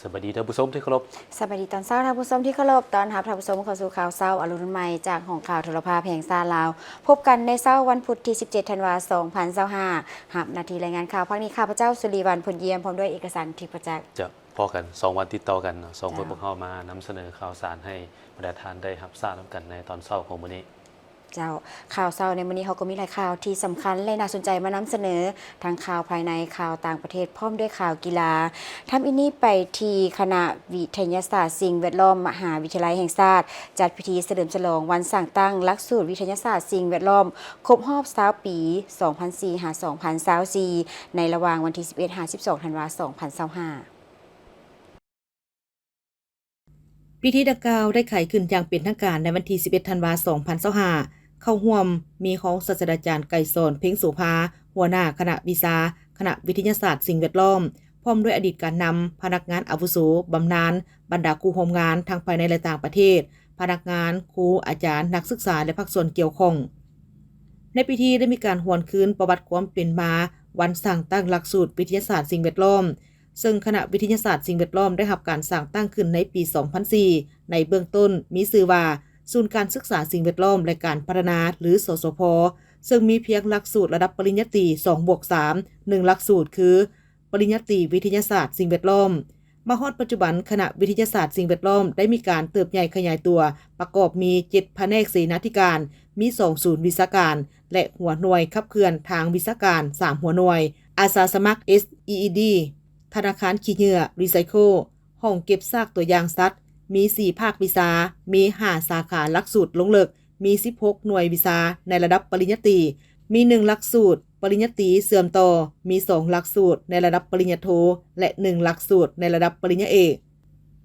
ສະບາຍດີທ່ານຜູ້ຊົມທີ່ເຄົາລົບ. ສະບາຍດີຕອນເຊົ້າທ່ານຜູ້ຊົມທີ່ເຄົາລົບ. ຕ້ອນຮັບທ່ານຜູ້ຊົມເຂົ້າສູ່ຂ່າວເຊົ້າອາລຸນໃໝ່ ຈາກຫ້ອງຂ່າວໂທລະພາບແຫ່ງຊາດລາວ. ພົບກັນໃນເຊົ້າວັນພຸດທີສິບເຈັດທັນວາສອງພັນຊາວຫ້າ ຮັບໜ້າທີ່ລາຍງານຂ່າວພາກນີ້ ຂ້າພະເຈົ້າ ສຸລີວັນ ພົນຢ້ຽມ ພ້ອມດ້ວຍເອກະສັນ ທິບປະຈັກ. ຈະພໍ້ກັນສອງວັນຕິດຕໍ່ກັນເນາະ ສອງຄົນ ເຈົ້າ ພວກເຮົາມານຳສະເໜີຂ່າວສານໃຫ້ບັນດາທ່ານໄດ້ຮັບຊາບນຳກັນໃນຕອນເຊົ້າຂອງມື້ນີ້. ເຈົ້າ, ຂ່າວເຊົ້າໃນມື້ນີ້ເຮົາກໍມີຫຼາຍຂ່າວທີ່ສຳຄັນ ແລະ ໜ້າສົນໃຈມານຳສະເໜີ, ທັງຂ່າວພາຍໃນ, ຂ່າວຕ່າງປະເທດ, ພ້ອມດ້ວຍຂ່າວກິລາ. ທຳອິດນີ້ໄປທີ່ຄະນະວິທະຍາສາດສິ່ງແວດລ້ອມ ມະຫາວິທະຍາໄລແຫ່ງຊາດ ຈັດພິທີສະເຫຼີມສະຫຼອງວັນສ້າງຕັ້ງຫຼັກສູດວິທະຍາສາດສິ່ງແວດລ້ອມ ຄົບຮອບຊາວປີ ສອງພັນສີ່ ຫາ ສອງພັນຊາວສີ່ ໃນລະຫວ່າງວັນທີສິບເອັດ ຫາ ສິບສອງ ທັນວາ ສອງພັນຊາວຫ້າ. ພິທີດັ່ງກ່າວໄດ້ໄຂຂຶ້ນຢ່າງເປັນທາງການໃນວັນທີສິບເອັດ ທັນວາ ສອງພັນຊາວຫ້າ. ເຂົ້າຮ່ວມມີຮອງສາດສະດາຈານ ໄກສອນ ເພັງໂສພາ ຫົວໜ້າຄະນະວິຊາ ຄະນະວິທະຍາສາດສິ່ງແວດລ້ອມ, ພ້ອມດ້ວຍອະດີດການນຳ, ພະນັກງານອາວຸໂສ, ບຳນານ, ບັນດາຄູ່ຮ່ວມງານທັງພາຍໃນ ແລະ ຕ່າງປະເທດ, ພະນັກງານ, ຄູ, ອາຈານ, ນັກສຶກສາ ແລະ ພາກສ່ວນກ່ຽວຂ້ອງ. ໃນພິທີໄດ້ມີການຫວນຄືນປະຫວັດຄວາມເປັນມາວັນສ້າງຕັ້ງຫຼັກສູດວິທະຍາສາດສິ່ງແວດລ້ອມ, ເຊິ່ງຄະນະວິທະຍາສາດສິ່ງແວດລ້ອມໄດ້ຮັບການສ້າງຕັ້ງຂຶ້ນໃນປີສອງພັນສີ່. ໃນເບື້ອງຕົ້ນມີຊື່ວ່າ ສູນການສຶກສາສິ່ງແວດລ້ອມ ແລະ ການພັດທະນາ ຫຼື ສສພ, ເຊິ່ງມີພຽງຫຼັກສູດລະດັບປະລິນຍາຕີ ສອງບວກສາມ, ໜຶ່ງຫຼັກສູດຄືປະລິນຍາຕີວິທະຍາສາດສິ່ງແວດລ້ອມ. ມາຮອດປັດຈຸບັນ, ຄະນະວິທະຍາສາດສິ່ງແວດລ້ອມໄດ້ມີການເຕີບໃຫຍ່ຂະຫຍາຍຕົວ, ປະກອບມີເຈັດພະແນກເສນາທິການ, ມີສອງສູນວິຊາການ ແລະ ຫົວໜ່ວຍຂັບເຄື່ອນທາງວິຊາການ ສາມຫົວໜ່ວຍ, ອາສາສະໝັກ ເອສອີອີດີ, ທະນາຄານຂີ້ເຫຍື້ອ ຣີໄຊເຄິນ, ຫ້ອງເກັບຊາກຕົວຢ່າງສັດ, ມີສີ່ພາກວິຊາ, ມີຫ້າສາຂາຫຼັກສູດລົງເລິກ, ມີສິບຫົກໜ່ວຍວິຊາໃນລະດັບປະລິນຍາຕີ, ມີໜຶ່ງຫຼັກສູດປະລິນຍາຕີເຊື່ອມຕໍ່, ມີສອງຫຼັກສູດໃນລະດັບປະລິນຍາໂທ ແລະ ໜຶ່ງຫຼັກສູດໃນລະດັບປະລິນຍາເອກ.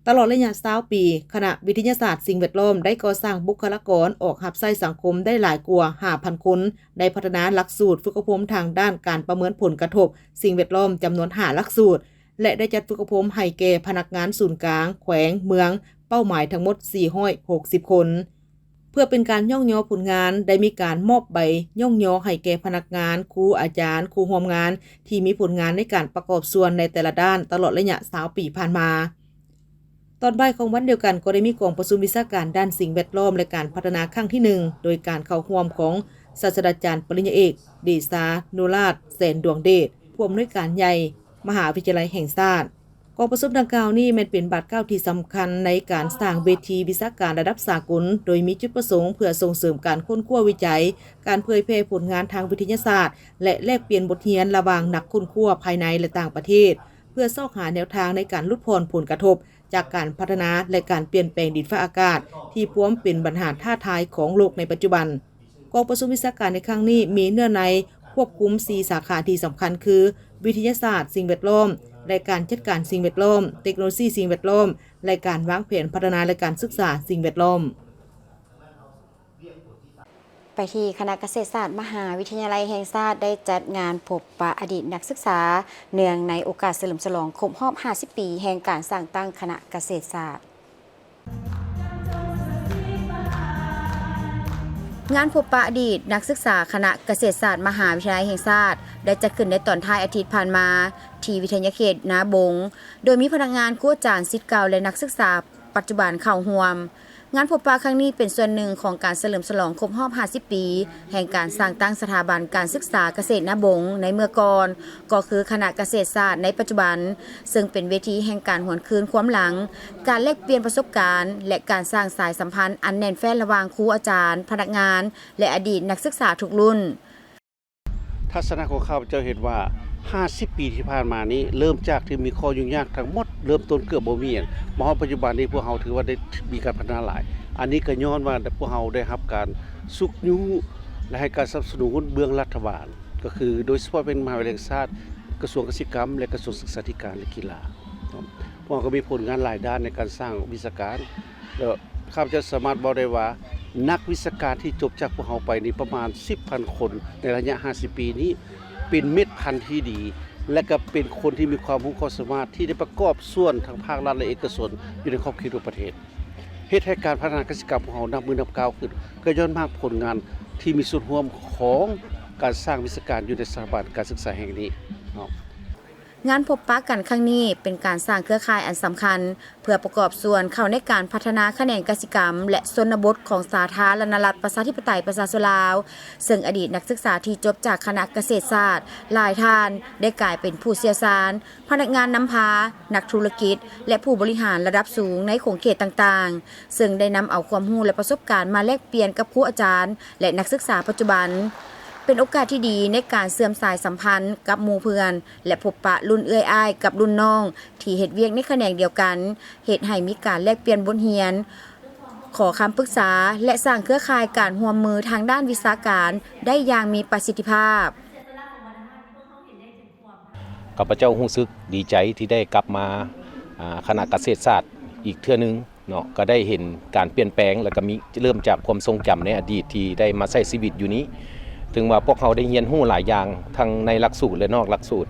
ຕະຫຼອດໄລຍະຊາວປີ, ຄະນະວິທະຍາສາດສິ່ງແວດລ້ອມໄດ້ກໍ່ສ້າງບຸກຄະລາກອນອອກຮັບໃຊ້ສັງຄົມໄດ້ຫຼາຍກວ່າຫ້າພັນຄົນ, ໄດ້ພັດທະນາຫຼັກສູດຝຶກອົບຮົມທາງດ້ານການປະເມີນຜົນກະທົບສິ່ງແວດລ້ອມຈຳນວນຫ້າຫຼັກສູດ ແລະ ໄດ້ຈັດຝຶກອົບຮົມໃຫ້ແກ່ພະນັກງານສູນກາງ, ແຂວງ, ເມືອງ, ເປົ້າໝາຍທັງໝົດສີ່ຮ້ອຍຫົກສິບຄົນ. ເພື່ອເປັນການຍ້ອງຍໍຜົນງານ, ໄດ້ມີການມອບໃບຍ້ອງຍໍໃຫ້ແກ່ພະນັກງານ, ຄູອາຈານ, ຄູ່ຮ່ວມງານ ທີ່ມີຜົນງານໃນການປະກອບສ່ວນໃນແຕ່ລະດ້ານຕະຫຼອດໄລຍະຊາວປີຜ່ານມາ. ຕອນບ່າຍຂອງວັນດຽວກັນ ກໍໄດ້ມີກອງປະຊຸມວິຊາການດ້ານສິ່ງແວດລ້ອມ ແລະ ການພັດທະນາຄັ້ງທີໜຶ່ງ ໂດຍການເຂົ້າຮ່ວມຂອງສາດສະດາຈານປະລິນຍາເອກ ເດຊາ ນຸລາດ ແສນດວງເດດ, ຜູ້ອຳນວຍການໃຫຍ່ ມະຫາວິທະຍາໄລແຫ່ງຊາດ. ກອງປະຊຸມດັ່ງກ່າວນີ້ແມ່ນເປັນບາດກ້າວທີ່ສຳຄັນໃນການສ້າງເວທີວິຊາການລະດັບສາກົນ, ໂດຍມີຈຸດປະສົງເພື່ອສົ່ງເສີມການຄົ້ນຄວ້າວິໄຈ, ການເຜີຍແຜ່ຜົນງານທາງວິທະຍາສາດ ແລະ ແລກປ່ຽນບົດຮຽນລະຫວ່າງນັກຄົ້ນຄວ້າພາຍໃນ ແລະ ຕ່າງປະເທດ, ເພື່ອຊອກຫາແນວທາງໃນການຫຼຸດຜ່ອນຜົນກະທົບຈາກການພັດທະນາ ແລະ ການປ່ຽນແປງດິນຟ້າອາກາດ ທີ່ພວມເປັນບັນຫາທ້າທາຍຂອງໂລກໃນປັດຈຸບັນ. ກອງປະຊຸມວິຊາການໃນຄັ້ງນີ້ມີເນື້ອໃນຄວບຄຸມສີ່ສາຂາທີ່ສຳຄັນຄື ວິທະຍາສາດສິ່ງແວດລ້ອມ ແລະ ການຈັດການສິ່ງແວດລ້ອມ, ເຕັກໂນໂລຊີສິ່ງແວດລ້ອມ ແລະ ການວາງແຜນພັດທະນາ ແລະ ການສຶກສາສິ່ງແວດລ້ອມ. ໄປທີ່ຄະນະກະເສດສາດມະຫາວິທະຍາໄລແຫ່ງຊາດ ໄດ້ຈັດງານພົບປະອະດີດນັກສຶກສາ ເນື່ອງໃນໂອກາດສະເຫຼີມສະຫຼອງຄົບຮອບຫ້າສິບປີແຫ່ງການສ້າງຕັ້ງຄະນະກະເສດສາດ. ງານພົບປະອະດີດນັກສຶກສາຄະນະກະເສດສາດມະຫາວິທະຍາໄລແຫ່ງຊາດ ໄດ້ຈັດຂຶ້ນໃນຕອນທ້າຍອາທິດຜ່ານມາ ທີ່ວິທະຍາເຂດນາບົງ, ໂດຍມີພະນັກງານ, ຄູອາຈານ, ສິດເກົ່າ ແລະ ນັກສຶກສາປັດຈຸບັນເຂົ້າຮ່ວມ. ງານພົບປະຄັ້ງນີ້ເປັນສ່ວນໜຶ່ງຂອງການສະເຫຼີມສະຫຼອງຄົບຮອບຫ້າສິບປີ ແຫ່ງການສ້າງຕັ້ງສະຖາບັນການສຶກສາກະເສດນາບົງໃນເມື່ອກ່ອນ, ກໍຄືຄະນະກະເສດສາດໃນປັດຈຸບັນ, ເຊິ່ງເປັນເວທີແຫ່ງການຫວນຄືນຄວາມຫຼັງ, ການແລກປ່ຽນປະສົບການ ແລະ ການສ້າງສາຍສຳພັນອັນແໜ້ນແຟ້ນລະຫວ່າງຄູອາຈານ, ພະນັກງານ ແລະ ອະດີດນັກສຶກສາທຸກລຸ້ນ. ທັດສະນະຂອງຂ້າພະເຈົ້າເຫັນວ່າ ຫ້າສິບປີທີ່ຜ່ານມານີ້ ເລີ່ມຈາກທີ່ມີຂໍ້ຫຍຸ້ງຍາກທັງໝົດ, ເລີ່ມຕົ້ນເກືອບບໍ່ມີຫຍັງ, ມາຮອດປັດຈຸບັນນີ້ ພວກເຮົາຖືວ່າໄດ້ມີການພັດທະນາຫຼາຍ. ອັນນີ້ກໍຍ້ອນວ່າພວກເຮົາໄດ້ຮັບການຊຸກຍູ້ ແລະ ໃຫ້ການສະໜັບສະໜູນເບື້ອງລັດຖະບານ, ກໍຄືໂດຍສະເພາະເປັນມະຫາວິທະຍາໄລແຫ່ງຊາດ, ກະຊວງກະສິກຳ ແລະ ກະຊວງສຶກສາທິການ ແລະ ກິລາ. ພວກເຮົາກໍມີຜົນງານຫຼາຍດ້ານໃນການສ້າງວິຊາການ ແລ້ວຂ້າພະເຈົ້າສາມາດເວົ້າໄດ້ວ່າ ນັກວິຊາການທີ່ຈົບຈາກພວກເຮົາໄປນີ້ປະມານສິບພັນຄົນ ໃນໄລຍະຫ້າສິບປີນີ້ ເປັນເມັດພັນທີ່ດີ ແລະ ກໍເປັນຄົນທີ່ມີຄວາມຮູ້ຄວາມສາມາດທີ່ໄດ້ປະກອບສ່ວນທັງພາກລັດ ແລະ ເອກະຊົນຢູ່ໃນຂອບເຂດທົ່ວປະເທດ, ເຮັດໃຫ້ການພັດທະນາກະສິກຳຂອງເຮົານັບມື້ນັບກ້າວຂຶ້ນ, ກໍຍ້ອນມາກຜົນງານທີ່ມີສ່ວນຮ່ວມຂອງການສ້າງວິຊາການຢູ່ໃນສະຖາບັນການສຶກສາແຫ່ງນີ້ເນາະ. ງານພົບປະກັນຄັ້ງນີ້ເປັນການສ້າງເຄືອຂ່າຍອັນສຳຄັນ ເພື່ອປະກອບສ່ວນເຂົ້າໃນການພັດທະນາຂະແໜງກະສິກຳ ແລະ ຊົນນະບົດຂອງສາທາລະນະລັດ ປະຊາທິປະໄຕ ປະຊາຊົນລາວ, ເຊິ່ງອະດີດນັກສຶກສາທີ່ຈົບຈາກຄະນະກະເສດສາດຫຼາຍທ່ານ ໄດ້ກາຍເປັນຜູ້ຊ່ຽວຊານ, ພະນັກງານນຳພາ, ນັກທຸລະກິດ ແລະ ຜູ້ບໍລິຫານລະດັບສູງໃນຂົງເຂດຕ່າງໆ, ເຊິ່ງໄດ້ນຳເອົາຄວາມຮູ້ ແລະ ປະສົບການມາແລກປ່ຽນກັບຄູອາຈານ ແລະ ນັກສຶກສາປັດຈຸບັນ. ເປັນໂອກາດທີ່ດີໃນການເຊື່ອມສາຍສຳພັນກັບໝູ່ເພື່ອນ ແລະ ພົບປະລຸ້ນເອື້ອຍອ້າຍກັບລຸ້ນນ້ອງທີ່ເຮັດວຽກໃນຂະແໜງດຽວກັນ, ເຮັດໃຫ້ມີການແລກປ່ຽນບົດຮຽນ, ຂໍຄຳປຶກສາ ແລະ ສ້າງເຄືອຂ່າຍການຮ່ວມມືທາງດ້ານວິຊາການໄດ້ຢ່າງມີປະສິດທິພາບ. ຂ້າພະເຈົ້າຮູ້ສຶກດີໃຈທີ່ໄດ້ກັບມາ ອາ ຄະນະກະເສດສາດອີກເທື່ອໜຶ່ງເນາະ, ກໍໄດ້ເຫັນການປ່ຽນແປງ ແລ້ວກໍມີ ເລີ່ມຈາກຄວາມຊົງຈຳໃນອະດີດທີ່ໄດ້ມາໃຊ້ຊີວິດຢູ່ນີ້. ເຖິງວ່າພວກເຮົາໄດ້ຮຽນຮູ້ຫຼາຍຢ່າງ ທັງໃນຫຼັກສູດ ແລະ ນອກຫຼັກສູດ,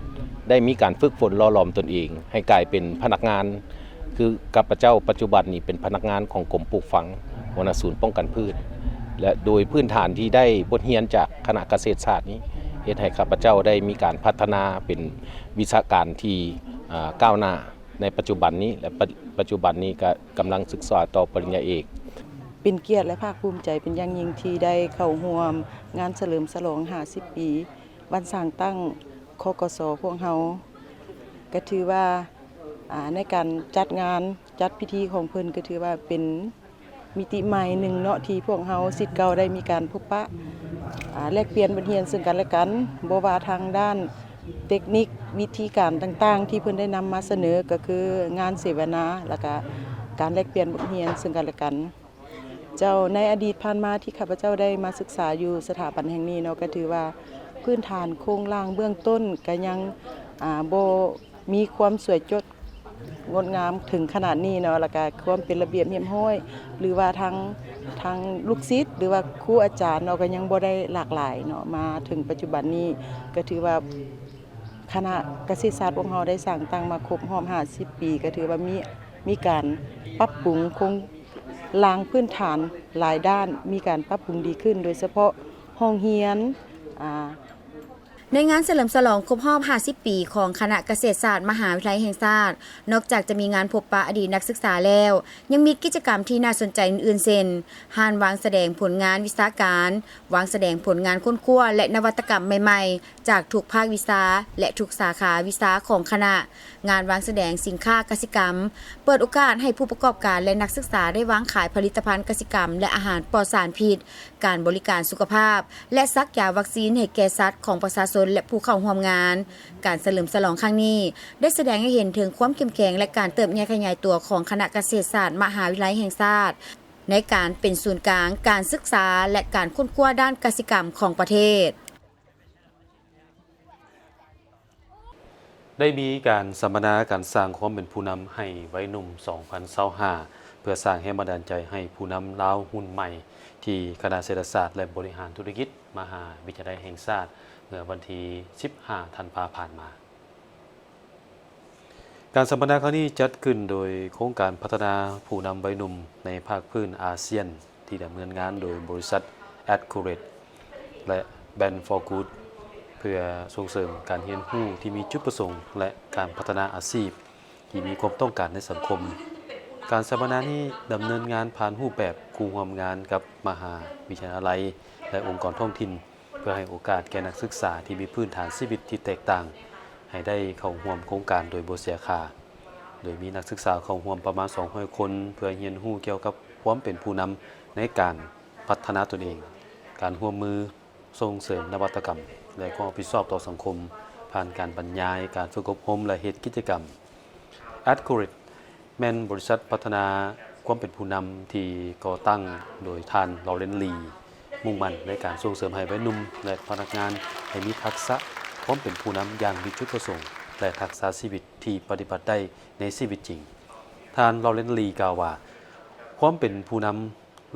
ໄດ້ມີການຝຶກຝົນຫຼໍ່ຫຼອມຕົນເອງໃຫ້ກາຍເປັນພະນັກງານ ຄືຂ້າພະເຈົ້າປັດຈຸບັນນີ້ເປັນພະນັກງານຂອງກົມປູກຝັງ ຫົວໜ້າສູນປ້ອງກັນພືດ ແລະ ໂດຍພື້ນຖານທີ່ໄດ້ບົດຮຽນຈາກຄະນະກະເສດສາດນີ້ ເຮັດໃຫ້ຂ້າພະເຈົ້າໄດ້ມີການພັດທະນາເປັນວິຊາການທີ່ ອາ ກ້າວໜ້າໃນປັດຈຸບັນນີ້ ແລະ ປັດ ປັດຈຸບັນນີ້ກະກຳລັງສຶກສາຕໍ່ປະລິນຍາເອກ. ເປັນກຽດ ແລະ ພາກພູມໃຈເປັນຢ່າງຍິ່ງທີ່ໄດ້ເຂົ້າຮ່ວມງານສະເຫຼີມສະຫຼອງຫ້າສິບປີ ບ້ານສ້າງຕັ້ງ ຄກສ ພວກເຮົາ ກະຖືວ່າ ອາ ໃນການຈັດງານ ຈັດພິທີຂອງເພິ່ນ ກະຖືວ່າເປັນມິຕິໃໝ່ໜຶ່ງເນາະ ທີ່ພວກເຮົາສິດເກົ່າໄດ້ມີການພົບປະ ອາ ແລກປ່ຽນບົດຮຽນເຊິ່ງກັນ ແລະ ກັນ, ບໍ່ວ່າທາງດ້ານເຕັກນິກ ວິທີການຕ່າງໆ ທີ່ເພິ່ນໄດ້ນຳມາສະເໜີ ກະຄືງານເສວະນາ ແລ້ວກະການແລກປ່ຽນບົດຮຽນເຊິ່ງກັນ ແລະ ກັນ. ເຈົ້າ, ໃນອະດີດຜ່ານມາທີ່ຂ້າພະເຈົ້າໄດ້ມາສຶກສາຢູ່ສະຖາບັນແຫ່ງນີ້ເນາະ, ກໍຖືວ່າພື້ນຖານໂຄງລ່າງເບື້ອງຕົ້ນກໍຍັງ ອາ ບໍ່ມີຄວາມສວຍຈົດງົດງາມເຖິງຂະໜາດນີ້ເນາະ, ແລ້ວກໍຄວາມເປັນລະບຽບຮຽບຮ້ອຍ ຫຼືວ່າທາງ ທາງລູກສິດ ຫຼືວ່າຄູອາຈານເນາະ, ກໍຍັງບໍ່ໄດ້ຫຼາກຫຼາຍເນາະ. ມາເຖິງປັດຈຸບັນນີ້ ກໍຖືວ່າຄະນະກະເສດສາດພວກເຮົາໄດ້ສ້າງຕັ້ງມາຄົບຮອບຫ້າສິບປີ, ກໍຖືວ່າມີ ມີການປັບປຸງໂຄງລ່າງພື້ນຖານຫຼາຍດ້ານ, ມີການປັບປຸງດີຂຶ້ນ, ໂດຍສະເພາະຫ້ອງຮຽນ ອາ ໃນງານສະເຫຼີມສະຫຼອງຄົບຮອບຫ້າສິບປີຂອງຄະນະກະເສດສາດມະຫາວິທະຍາໄລແຫ່ງຊາດ, ນອກຈາກຈະມີງານພົບປະອະດີດນັກສຶກສາແລ້ວ, ຍັງມີກິດຈະກຳທີ່ໜ້າສົນໃຈອື່ນໆ ເຊັ່ນ ຮ້ານວາງສະແດງຜົນງານວິຊາການ, ວາງສະແດງຜົນງານຄົ້ນຄວ້າ ແລະ ນະວັດຕະກຳໃໝ່ໆ ຈາກທຸກພາກວິຊາ ແລະ ທຸກສາຂາວິຊາຂອງຄະນະ, ງານວາງສະແດງສິນຄ້າກະສິກຳ, ເປີດໂອກາດໃຫ້ຜູ້ປະກອບການ ແລະ ນັກສຶກສາໄດ້ວາງຂາຍຜະລິດຕະພັນກະສິກຳ ແລະ ອາຫານປອດສານພິດ, ການບໍລິການສຸຂະພາບ ແລະ ສັກຢາວັກຊີນໃຫ້ແກ່ສັດຂອງປະຊາຊົນ ແລະ ຜູ້ເຂົ້າຮ່ວມງານ. ການສະເຫຼີມສະຫຼອງຄັ້ງນີ້ ໄດ້ສະແດງໃຫ້ເຫັນເຖິງຄວາມເຂັ້ມແຂງ ແລະ ການເຕີບໃຫຍ່ຂະຫຍາຍຕົວຂອງຄະນະກະເສດສາດມະຫາວິທະຍາໄລແຫ່ງຊາດ ໃນການເປັນສູນກາງການສຶກສາ ແລະ ການຄົ້ນຄວ້າດ້ານກະສິກຳຂອງປະເທດ. ໄດ້ມີການສຳມະນາການສ້າງຄວາມເປັນຜູ້ນຳໃຫ້ໄວໜຸ່ມ ສອງພັນຊາວຫ້າ ເພື່ອສ້າງແຮງບັນດານໃຈໃຫ້ຜູ້ນຳລາວຮຸ່ນໃໝ່ ທີ່ຄະນະເສດຖະສາດ ແລະ ບໍລິຫານທຸລະກິດ ມະຫາວິທະຍາໄລແຫ່ງຊາດ ເມື່ອວັນທີສິບຫ້າ ທັນວາ ຜ່ານມາ. ການສຳມະນາຄັ້ງນີ້ຈັດຂຶ້ນໂດຍໂຄງການພັດທະນາຜູ້ນຳໄວໜຸ່ມໃນພາກພື້ນອາຊຽນ ທີ່ດຳເນີນງານໂດຍບໍລິສັດ Accurate ແລະ Brand for Good ເພື່ອສົ່ງເສີມການຮຽນຮູ້ທີ່ມີຈຸດປະສົງ ແລະ ການພັດທະນາອາຊີບທີ່ມີຄວາມຕ້ອງການໃນສັງຄົມ. ການສຳມະນານີ້ດຳເນີນງານຜ່ານຮູບແບບຄູ່ຮ່ວມງານກັບມະຫາວິທະຍາໄລ ແລະ ອົງກອນທ້ອງຖິ່ນ ເພື່ອໃຫ້ໂອກາດແກ່ນັກສຶກສາທີ່ມີພື້ນຖານຊີວິດທີ່ແຕກຕ່າງ ໃຫ້ໄດ້ເຂົ້າຮ່ວມໂຄງການໂດຍບໍ່ເສຍຄ່າ, ໂດຍມີນັກສຶກສາເຂົ້າຮ່ວມປະມານສອງຮ້ອຍຄົນ ເພື່ອຮຽນຮູ້ກ່ຽວກັບຄວາມເປັນຜູ້ນຳໃນການພັດທະນາຕົນເອງ, ການຮ່ວມມືສົ່ງເສີມນະວັດຕະກຳ ແລະ ຄວາມຮັບຜິດຊອບຕໍ່ສັງຄົມ ຜ່ານການບັນຍາຍ, ການຝຶກອົບຮົມ ແລະ ເຮັດກິດຈະກຳ. Accurate ແມ່ນບໍລິສັດພັດທະນາຄວາມເປັນຜູ້ນຳທີ່ກໍ່ຕັ້ງໂດຍທ່ານ Lawrence Lee ມຸ່ງໝັ້ນໃນການສົ່ງເສີມໃຫ້ໄວໜຸ່ມ ແລະ ພະນັກງານໃຫ້ມີທັກສະຄວາມເປັນຜູ້ນຳຢ່າງມີຈຸດປະສົງ ແລະ ທັກສະຊີວິດທີ່ປະຕິບັດໄດ້ໃນຊີວິດຈິງ. ທ່ານ Lawrence Lee ກ່າວວ່າ, ຄວາມເປັນຜູ້ນຳ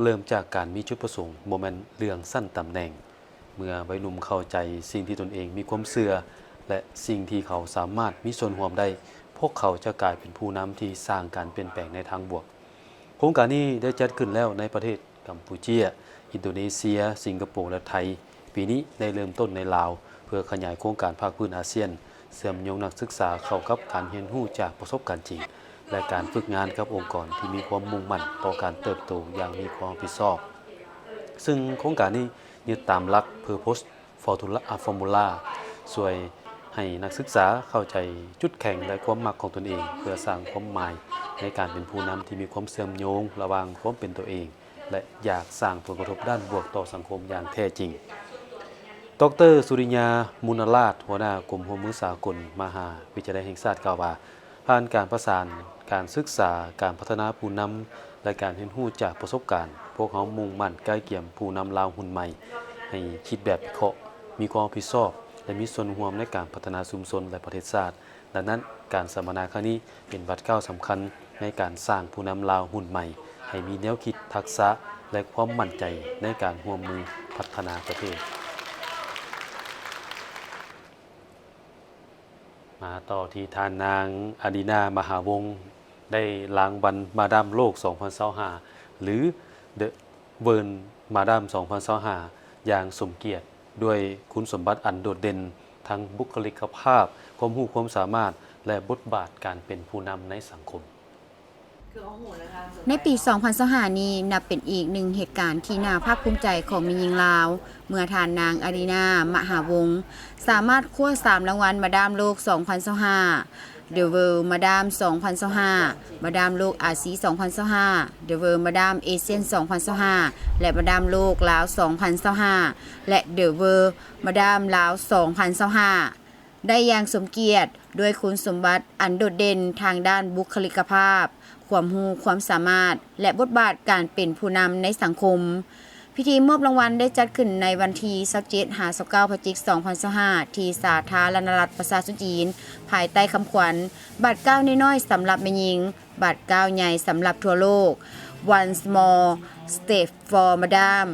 ເລີ່ມຈາກການມີຈຸດປະສົງ, ບໍ່ແມ່ນເລື່ອງຊັ້ນຕຳແໜ່ງ. ເມື່ອໄວໜຸ່ມເຂົ້າໃຈສິ່ງທີ່ຕົນເອງມີຄວາມເຊື່ອ ແລະ ສິ່ງທີ່ເຂົາສາມາດມີສ່ວນຮ່ວມໄດ້, ພວກເຂົາຈະກາຍເປັນຜູ້ນຳທີ່ສ້າງການປ່ຽນແປງໃນທາງບວກ. ໂຄງການນີ້ໄດ້ຈັດຂຶ້ນແລ້ວໃນປະເທດກຳປູເຈຍ, ອິນໂດເນເຊຍ, ສິງກະໂປ ແລະ ໄທ. ປີນີ້ໄດ້ເລີ່ມຕົ້ນໃນລາວ ເພື່ອຂະຫຍາຍໂຄງການພາກພື້ນອາຊຽນ ເຊື່ອມໂຍງນັກສຶກສາເຂົ້າກັບການຮຽນຮູ້ຈາກປະສົບການຈິງ ແລະ ການຝຶກງານກັບອົງກອນທີ່ມີຄວາມມຸ່ງໝັ້ນຕໍ່ການເຕີບໂຕຢ່າງມີຄວາມຮັບຜິດຊອບ. ຊຶ່ງໂຄງການນີ້ຍຶດຕາມຫຼັກ Purpose Formula ອ່າ Formula ຊ່ວຍໃຫ້ນັກສຶກສາເຂົ້າໃຈຈຸດແຂງ ແລະ ຄວາມມັກຂອງຕົນເອງ ເພື່ອສ້າງຄວາມໝາຍໃນການເປັນຜູ້ນຳທີ່ມີຄວາມເຊື່ອມໂຍງລະຫວ່າງຄວາມເປັນຕົວເອງ ແລະ ຢາກສ້າງຜົນກະທົບດ້ານບວກຕໍ່ສັງຄົມຢ່າງແທ້ຈິງ. ດອກເຕີ ສຸລິຍາ ມຸນນະລາດ ຫົວໜ້າກົມຮ່ວມມືສາກົນ ມະຫາວິທະຍາໄລແຫ່ງຊາດ ກ່າວວ່າ, ຜ່ານການປະສານການສຶກສາ, ການພັດທະນາຜູ້ນຳ ແລະ ການຮຽນຮູ້ຈາກປະສົບການ, ພວກເຮົາມຸ່ງໝັ້ນກະກຽມຜູ້ນຳລາວຮຸ່ນໃໝ່ ໃຫ້ຄິດແບບວິເຄາະ, ມີຄວາມຮັບຜິດຊອບ ແລະ ມີສ່ວນຮ່ວມໃນການພັດທະນາຊຸມຊົນ ແລະ ປະເທດຊາດ. ດັ່ງນັ້ນ, ການສຳມະນາຄັ້ງນີ້ເປັນບາດກ້າວສຳຄັນໃນການສ້າງຜູ້ນຳລາວຮຸ່ນໃໝ່ ໃຫ້ມີແນວຄິດ, ທັກສະ ແລະ ຄວາມໝັ້ນໃຈໃນການຮ່ວມມືພັດທະນາປະເທດ. ມາຕໍ່ທີ່ທ່ານນາງ ອາດີນາ ມະຫາວົງ ໄດ້ລາງວັນມາດາມໂລກສອງພັນຊາວຫ້າ ຫຼື The World Madam ສອງພັນຊາວຫ້າ ຢ່າງສົມກຽດ ດ້ວຍຄຸນສົມບັດອັນໂດດເດັ່ນ ທັງບຸກຄະລິກກະພາບ, ຄວາມຮູ້ຄວາມສາມາດ ແລະ ບົດບາດການເປັນຜູ້ນຳໃນສັງຄົມ. ໃນປີສອງພັນຊາວຫ້ານີ້ ນັບເປັນອີກໜຶ່ງເຫດການທີ່ໜ້າພາກພູມໃຈຂອງແມ່ຍິງລາວ ເມື່ອທ່ານນາງ ອາດີນາ ມະຫາວົງ ສາມາດຄວ້າສາມລາງວັນມາດາມໂລກສອງພັນຊາວຫ້າ, The World Madam ສອງພັນຊາວຫ້າ, ມາດາມໂລກອາຊີ ສອງພັນຊາວຫ້າ, The World Madam Asian ສອງພັນຊາວຫ້າ ແລະ ມາດາມໂລກລາວ ສອງພັນຊາວຫ້າ ແລະ The World Madam ລາວ ສອງພັນຊາວຫ້າ ໄດ້ຢ່າງສົມກຽດ ດ້ວຍຄຸນສົມບັດອັນໂດດເດັ່ນທາງດ້ານບຸກຄະລິກກະພາບ, ຄວາມຮູ້ຄວາມສາມາດ ແລະ ບົດບາດການເປັນຜູ້ນຳໃນສັງຄົມ. ພິທີມອບລາງວັນໄດ້ຈັດຂຶ້ນໃນວັນທີຊາວເຈັດ ຫາ ຊາວເກົ້າ ພະຈິກ ສອງພັນຊາວຫ້າ ທີ່ສາທາລະນະລັດປະຊາຊົນຈີນ ພາຍໃຕ້ຄຳຂວັນ ບາດກ້າວນ້ອຍໆສຳລັບແມ່ຍິງ, ບາດກ້າວໃຫຍ່ສຳລັບທົ່ວໂລກ, One small step for madam,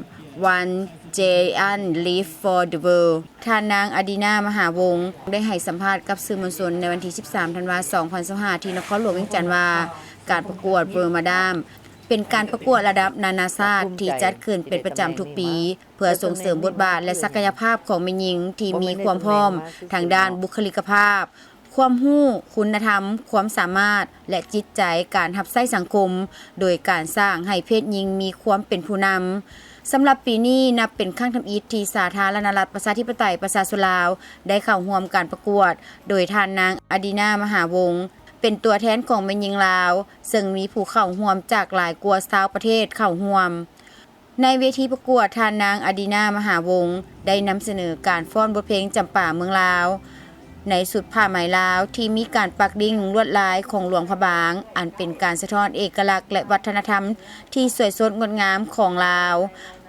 one giant leap for the world. ທ່ານນາງ ອາດີນາ ມະຫາວົງ ໄດ້ໃຫ້ສຳພາດກັບສື່ມວນຊົນໃນວັນທີສິບສາມ ທັນວາ ສອງພັນຊາວຫ້າ ທີ່ນະຄອນຫຼວງວຽງຈັນວ່າ ການປະກວດ World Madam ເປັນການປະກວດລະດັບນານາຊາດທີ່ຈັດຂຶ້ນເປັນປະຈຳທຸກປີ ເພື່ອສົ່ງເສີມບົດບາດ ແລະ ສັກກະຍະພາບຂອງແມ່ຍິງທີ່ມີຄວາມພ້ອມທາງດ້ານບຸກຄະລິກກະພາບ, ຄວາມຮູ້, ຄຸນນະທຳ, ຄວາມສາມາດ ແລະ ຈິດໃຈການຮັບໃຊ້ສັງຄົມ, ໂດຍການສ້າງໃຫ້ເພດຍິງມີຄວາມເປັນຜູ້ນຳ. ສຳລັບປີນີ້ນັບເປັນຄັ້ງທຳອິດທີ່ສາທາລະນະລັດປະຊາທິປະໄຕປະຊາຊົນລາວ ໄດ້ເຂົ້າຮ່ວມການປະກວດ, ໂດຍທ່ານນາງ ອາດີນາ ມະຫາວົງ ເປັນຕົວແທນຂອງແມ່ຍິງລາວ, ເຊິ່ງມີຜູ້ເຂົ້າຮ່ວມຈາກຫຼາຍກວ່າຊາວປະເທດເຂົ້າຮ່ວມ. ໃນເວທີປະກວດ, ທ່ານນາງ ອາດີນາ ມະຫາວົງ ໄດ້ນຳສະເໜີການຟ້ອນບົດເພງຈຳປາເມືອງລາວ ໃນຊຸດຜ້າໄໝລາວ ທີ່ມີການປັກດິ້ງລວດລາຍຂອງຫຼວງພະບາງ, ອັນເປັນການສະທ້ອນເອກະລັກ ແລະ ວັດທະນະທຳທີ່ສວຍສົດງົດງາມຂອງລາວ,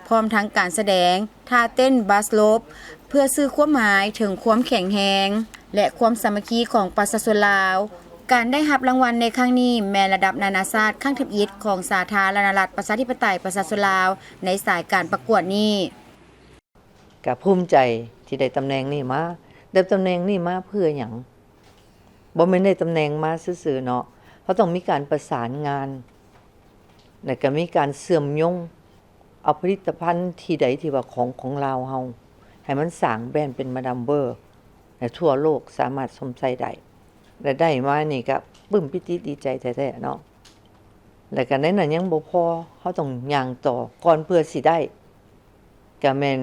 ພ້ອມທັງການສະແດງທ່າເຕັ້ນ Bass Rope ເພື່ອສື່ຄວາມໝາຍເຖິງຄວາມແຂງແຮງ ແລະ ຄວາມສາມັກຄີຂອງປະຊາຊົນລາວ. ການໄດ້ຮັບລາງວັນໃນຄັ້ງນີ້ແມ່ນລະດັບນານາຊາດຄັ້ງທຳອິດຂອງສາທາລະນະລັດປະຊາທິປະໄຕປະຊາຊົນລາວໃນສາຍການປະກວດນີ້. ກະພູມໃຈທີ່ໄດ້ຕຳແໜ່ງນີ້ມາ. ໄດ້ຕຳແໜ່ງນີ້ມາເພື່ອຫຍັງ? ບໍ່ແມ່ນໄດ້ຕຳແໜ່ງມາຊື່ໆເນາະ. ເຮົາຕ້ອງມີການປະສານງານ ແລະ ກະມີການເຊື່ອມໂຍງ ເອົາຜະລິດຕະພັນທີ່ໃດທີ່ວ່າຂອງ ຂອງລາວເຮົາ ໃຫ້ມັນສ້າງແບຣນເປັນມາດາມເວີ ໃຫ້ທົ່ວໂລກສາມາດຊົມໃຊ້ໄດ້ ແລະ ໄດ້ມານີ້ກະປຶ້ມປີຕິດີໃຈແທ້ໆເນາະ. ແລະ ກະໃນນັ້ນຍັງບໍ່ພໍ ເຮົາຕ້ອງຍ່າງຕໍ່ ກ່ອນເພື່ອຊິໄດ້ ກະແມ່ນ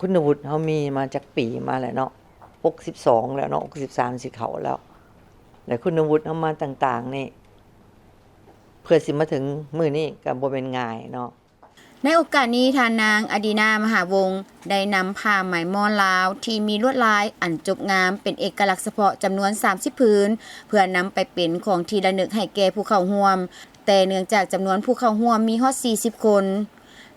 ຄຸນວຸດເຮົາມີມາຈັກປີມາແລ້ວເນາະ ຫົກສິບສອງແລ້ວເນາະ ຫົກສິບສາມຊິເຂົ້າແລ້ວ ແລະ ຄຸນວຸດເຮົາມາຕ່າງໆນີ້ ເພື່ອຊິມາເຖິງມື້ນີ້ກະບໍ່ແມ່ນງ່າຍເນາະ. ໃນໂອກາດນີ້ ທ່ານນາງ ອະດີນາ ມະຫາວົງ ໄດ້ນຳຜ້າໄໝໝອນລາວທີ່ມີລວດລາຍອັນຈົບງາມເປັນເອກະລັກສະເພາະຈຳນວນສາມສິບຜືນ ເພື່ອນຳໄປເປັນຂອງທີ່ລະນຶກໃຫ້ແກ່ຜູ້ເຂົ້າຮ່ວມ, ແຕ່ເນື່ອງຈາກຈຳນວນຜູ້ເຂົ້າຮ່ວມມີຮອດສີ່ສິບຄົນ,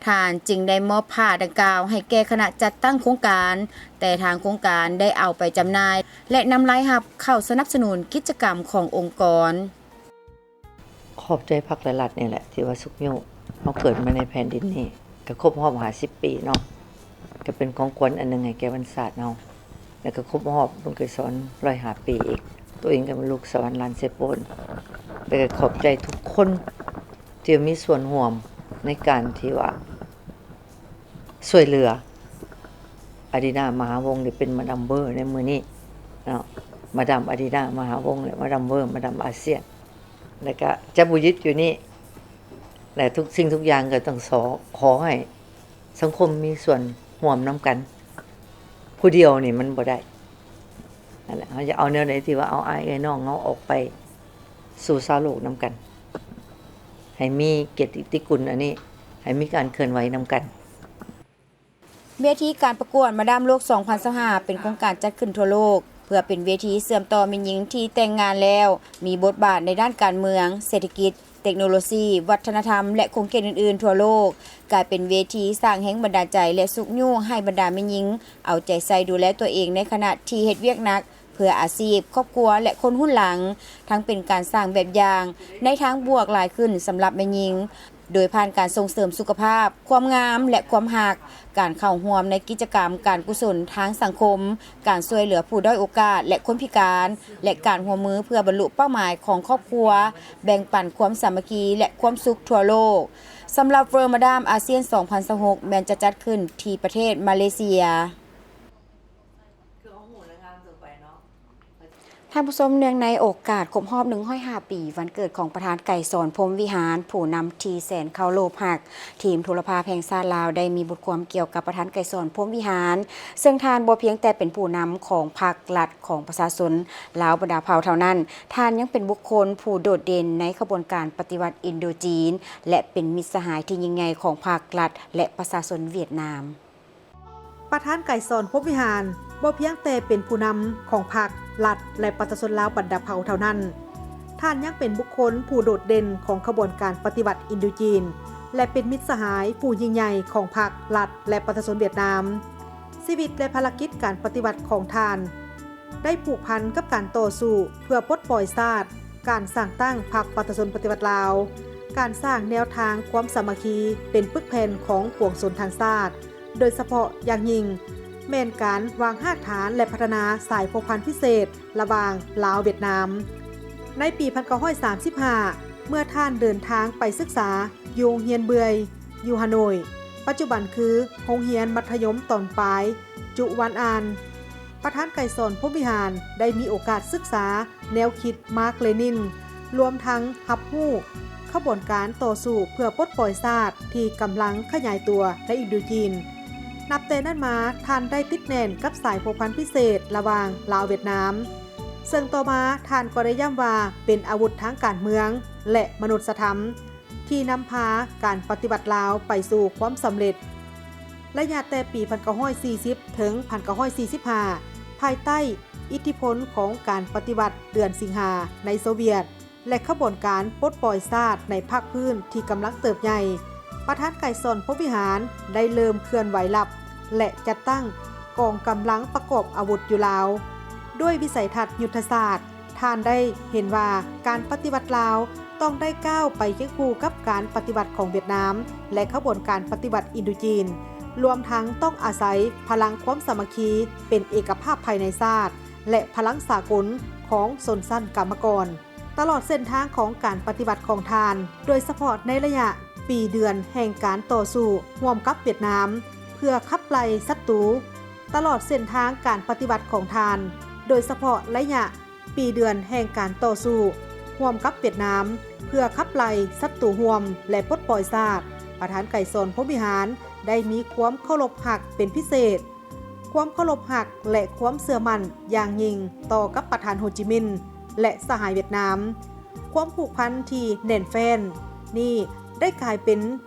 ທ່ານຈຶ່ງໄດ້ມອບຜ້າດັ່ງກ່າວໃຫ້ແກ່ຄະນະຈັດຕັ້ງໂຄງການ, ແຕ່ທາງໂຄງການໄດ້ເອົາໄປຈຳໜ່າຍ ແລະ ນຳລາຍຮັບເຂົ້າສະໜັບສະໜູນກິດຈະກຳຂອງອົງກອນ. ຂອບໃຈພັກ ແລະ ລັດນີ້ແຫຼະ ທີ່ວ່າຊຸກຍູ້ເຮົາເກີດມາໃນແຜ່ນດິນນີ້ ກະຄົບຮອບຫ້າສິບປີເນາະ ກະເປັນຂອງຂວັນອັນໜຶ່ງໃຫ້ແກ່ວັນຊາດເຮົາ ແລະ ກະຄົບຮອບບຸນກຸດສອນຮ້ອຍຫ້າປີອີກ. ໂຕເອງກະເປັນລູກສະຫວັນຫຼານເຊໂປນ ແລະ ກະຂອບໃຈທຸກຄົນທີ່ມີສ່ວນຮ່ວມໃນການທີ່ວ່າ ຊ່ວຍເຫຼືອອາດີນາ ມະຫາວົງ ໄດ້ເປັນມາດາມເວີໃນມື້ນີ້ເນາະ. ມາດາມອາດີນາ ມະຫາວົງ ແລະ ມາດາມເວີມ ມາດາມອາຊຽນ ແລະກະຈະບໍ່ຢຸດຢູ່ນີ້ ແລະທຸກສິ່ງທຸກຢ່າງກໍຕ້ອງຂໍໃຫ້ສັງຄົມມີສ່ວນຮ່ວມນຳກັນ. ຜູ້ດຽວນີ້ມັນບໍ່ໄດ້. ນັ້ນແຫຼະ ເຮົາຈະເອົາແນວໃດທີ່ວ່າເອົາອ້າຍເອື້ອຍນ້ອງເຮົາອອກໄປສູ່ຊາວໂລກນຳກັນ ໃຫ້ມີກຽດຕິຄຸນອັນນີ້ ໃຫ້ມີການເຄື່ອນໄຫວນຳກັນ. ເວທີການປະກວດມາດາມໂລກສອງພັນຊາວຫ້າ ເປັນໂຄງການຈັດຂຶ້ນທົ່ວໂລກ ເພື່ອເປັນເວທີເຊື່ອມຕໍ່ແມ່ຍິງທີ່ແຕ່ງງານແລ້ວ ມີບົດບາດໃນດ້ານການເມືອງ, ເສດຖະກິດ, ເຕັກໂນໂລຊີ, ວັດທະນະທຳ ແລະ ຂົງເຂດອື່ນໆທົ່ວໂລກ, ກາຍເປັນເວທີສ້າງແຮງບັນດານໃຈ ແລະ ຊຸກຍູ້ໃຫ້ບັນດາແມ່ຍິງເອົາໃຈໃສ່ດູແລຕົວເອງໃນຂະນະທີ່ເຮັດວຽກໜັກ ເພື່ອອາຊີບ, ຄອບຄົວ ແລະ ຄົນຮຸ່ນຫຼັງ, ທັງເປັນການສ້າງແບບຢ່າງໃນທາງບວກຫຼາຍຂຶ້ນສຳລັບແມ່ຍິງ ໂດຍຜ່ານການສົ່ງເສີມສຸຂະພາບ, ຄວາມງາມ ແລະ ຄວາມຮັກ, ການເຂົ້າຮ່ວມໃນກິດຈະກຳການກຸສົນທາງສັງຄົມ, ການຊ່ວຍເຫຼືອຜູ້ດ້ອຍໂອກາດ ແລະ ຄົນພິການ ແລະ ການຮ່ວມມືເພື່ອບັນລຸເປົ້າໝາຍຂອງຄອບຄົວ, ແບ່ງປັນຄວາມສາມັກຄີ ແລະ ຄວາມສຸກທົ່ວໂລກ. ສຳລັບ World Madam ASEAN ສອງພັນຊາວຫົກ ແມ່ນຈະຈັດຂຶ້ນທີ່ປະເທດມາເລເຊຍ. ທ່ານຜູ້ຊົມ, ເນື່ອງໃນໂອກາດຄົບຮອບໜຶ່ງຮ້ອຍຫ້າປີ ວັນເກີດຂອງປະທານໄກສອນ ພົມວິຫານ ຜູ້ນຳທີ່ແສນເຄົາລົບຮັກ, ທີມໂທລະພາບແຫ່ງຊາດລາວ ໄດ້ມີບົດຄວາມກ່ຽວກັບປະທານໄກສອນ ພົມວິຫານ, ເຊິ່ງທ່ານບໍ່ພຽງແຕ່ເປັນຜູ້ນຳຂອງພັກລັດຂອງປະຊາຊົນລາວບັນດາເຜົ່າເທົ່ານັ້ນ, ທ່ານຍັງເປັນບຸກຄົນຜູ້ໂດດເດັ່ນໃນຂະບວນການປະຕິວັດອິນໂດຈີນ ແລະ ເປັນມິດສະຫາຍທີ່ຍິ່ງໃຫຍ່ຂອງພັກລັດ ແລະ ປະຊາຊົນຫວຽດນາມ. ປະທານໄກສອນ ພົມວິຫານ ບໍ່ພຽງແຕ່ເປັນຜູ້ນຳຂອງພັກ, ລັດ ແລະ ປະຊາຊົນລາວບັນດາເຜົ່າເທົ່ານັ້ນ, ທ່ານຍັງເປັນບຸກຄົນຜູ້ໂດດເດັ່ນຂອງຂະບວນການປະຕິວັດອິນໂດຈີນ ແລະ ເປັນມິດສະຫາຍຜູ້ຍິ່ງໃຫຍ່ຂອງພັກ, ລັດ ແລະ ປະຊາຊົນຫວຽດນາມ. ຊີວິດ ແລະ ພາລະກິດການປະຕິວັດຂອງທ່ານ ໄດ້ຜູກພັນກັບການຕໍ່ສູ້ເພື່ອປົດປ່ອຍຊາດ, ການສ້າງຕັ້ງພັກປະຊາຊົນປະຕິວັດລາວ, ການສ້າງແນວທາງຄວາມສາມັກຄີເປັນປຶກແຜ່ນຂອງປວງຊົນທັງຊາດ, ໂດຍສະເພາະຢ່າງຍິ່ງ ແມ່ນການວາງຮາກຖານ ແລະ ພັດທະນາສາຍພົວພັນພິເສດລະຫວ່າງລາວ-ຫວຽດນາມ. ໃນປີພັນເກົ້າຮ້ອຍສາມສິບຫ້າ ເມື່ອທ່ານເດີນທາງໄປສຶກສາຢູ່ໂຮງຮຽນເບື່ອຍ ຢູ່ຮາໂໜຍ, ປັດຈຸບັນຄືໂຮງຮຽນມັດທະຍົມຕອນປາຍ ຈຸວານອານ, ປະທານໄກສອນ ພົມວິຫານ ໄດ້ມີໂອກາດສຶກສາແນວຄິດມາກ-ເລນິນ, ລວມທັງຮັບຮູ້ຂະບວນການຕໍ່ສູ້ເພື່ອປົດປ່ອຍຊາດທີ່ກຳລັງຂະຫຍາຍຕົວໃນອິນໂດຈີນ. ນັບແຕ່ນັ້ນມາ, ທ່ານໄດ້ຕິດແໜ້ນກັບສາຍພົວພັນພິເສດລະຫວ່າງລາວ-ຫວຽດນາມ, ເຊິ່ງຕໍ່ມາທ່ານກໍໄດ້ຢ້ຳວ່າເປັນອາວຸດທາງການເມືອງ ແລະ ມະນຸດສະທຳ ທີ່ນຳພາການປະຕິວັດລາວໄປສູ່ຄວາມສຳເລັດ. ໄລຍະແຕ່ປີພັນເກົ້າຮ້ອຍສີ່ສິບ ເຖິງ ພັນເກົ້າຮ້ອຍສີ່ສິບຫ້າ ພາຍໃຕ້ອິດທິພົນຂອງການປະຕິວັດເດືອນສິງຫາໃນໂຊວຽດ ແລະ ຂະບວນການປົດປ່ອຍຊາດໃນພາກພື້ນທີ່ກຳລັງເຕີບໃຫຍ່, ປະທານໄກສອນ ພົມວິຫານ ໄດ້ເລີ່ມເຄື່ອນໄຫວລັບ ແລະ ຈັດຕັ້ງກອງກຳລັງປະກອບອາວຸດຢູ່ລາວ. ດ້ວຍວິໄສທັດຍຸດທະສາດ, ທ່ານໄດ້ເຫັນວ່າການປະຕິວັດລາວຕ້ອງໄດ້ກ້າວໄປຄຽງຄູ່ກັບການປະຕິວັດຂອງຫວຽດນາມ ແລະ ຂະບວນການປະຕິວັດອິນໂດຈີນ, ລວມທັງຕ້ອງອາໄສພະລັງຄວາມສາມັກຄີເປັນເອກະພາບພາຍໃນຊາດ ແລະ ພະລັງສາກົນຂອງຊົນຊັ້ນກຳມະກອນ. ຕະຫຼອດເສັ້ນທາງຂອງການປະຕິວັດຂອງທ່ານ, ໂດຍສະເພາະໃນໄລຍະປີເດືອນແຫ່ງການຕໍ່ສູ້ຮ່ວມກັບຫວຽດນາມ ເພື່ອຂັບໄລ່ສັດຕູ, ຕະຫຼອດເສັ້ນທາງການປະຕິວັດຂອງທ່ານ, ໂດຍສະເພາະໄລຍະ ປີເດືອນແຫ່ງການຕໍ່ສູ້ຮ່ວມກັບຫວຽດນາມ ເພື່ອຂັບໄລ່ສັດຕູຮ່ວມ ແລະ ປົດປ່ອຍຊາດ, ປະທານໄກສອນ ພົມວິຫານ ໄດ້ມີຄວາມເຄົາລົບຮັກເປັນພິເສດ, ຄວາມເຄົາລົບຮັກ ແລະ ຄວາມເຊື່ອໝັ້ນຢ່າງຍິ່ງຕໍ່ກັບປະທານໂຮຈິມິນ ແລະ ສະຫາຍຫວຽດນາມ. ຄວາມຜູກພັນທີ່ແໜ້ນແຟ້ນນີ້ໄດ້ກາຍເປັນ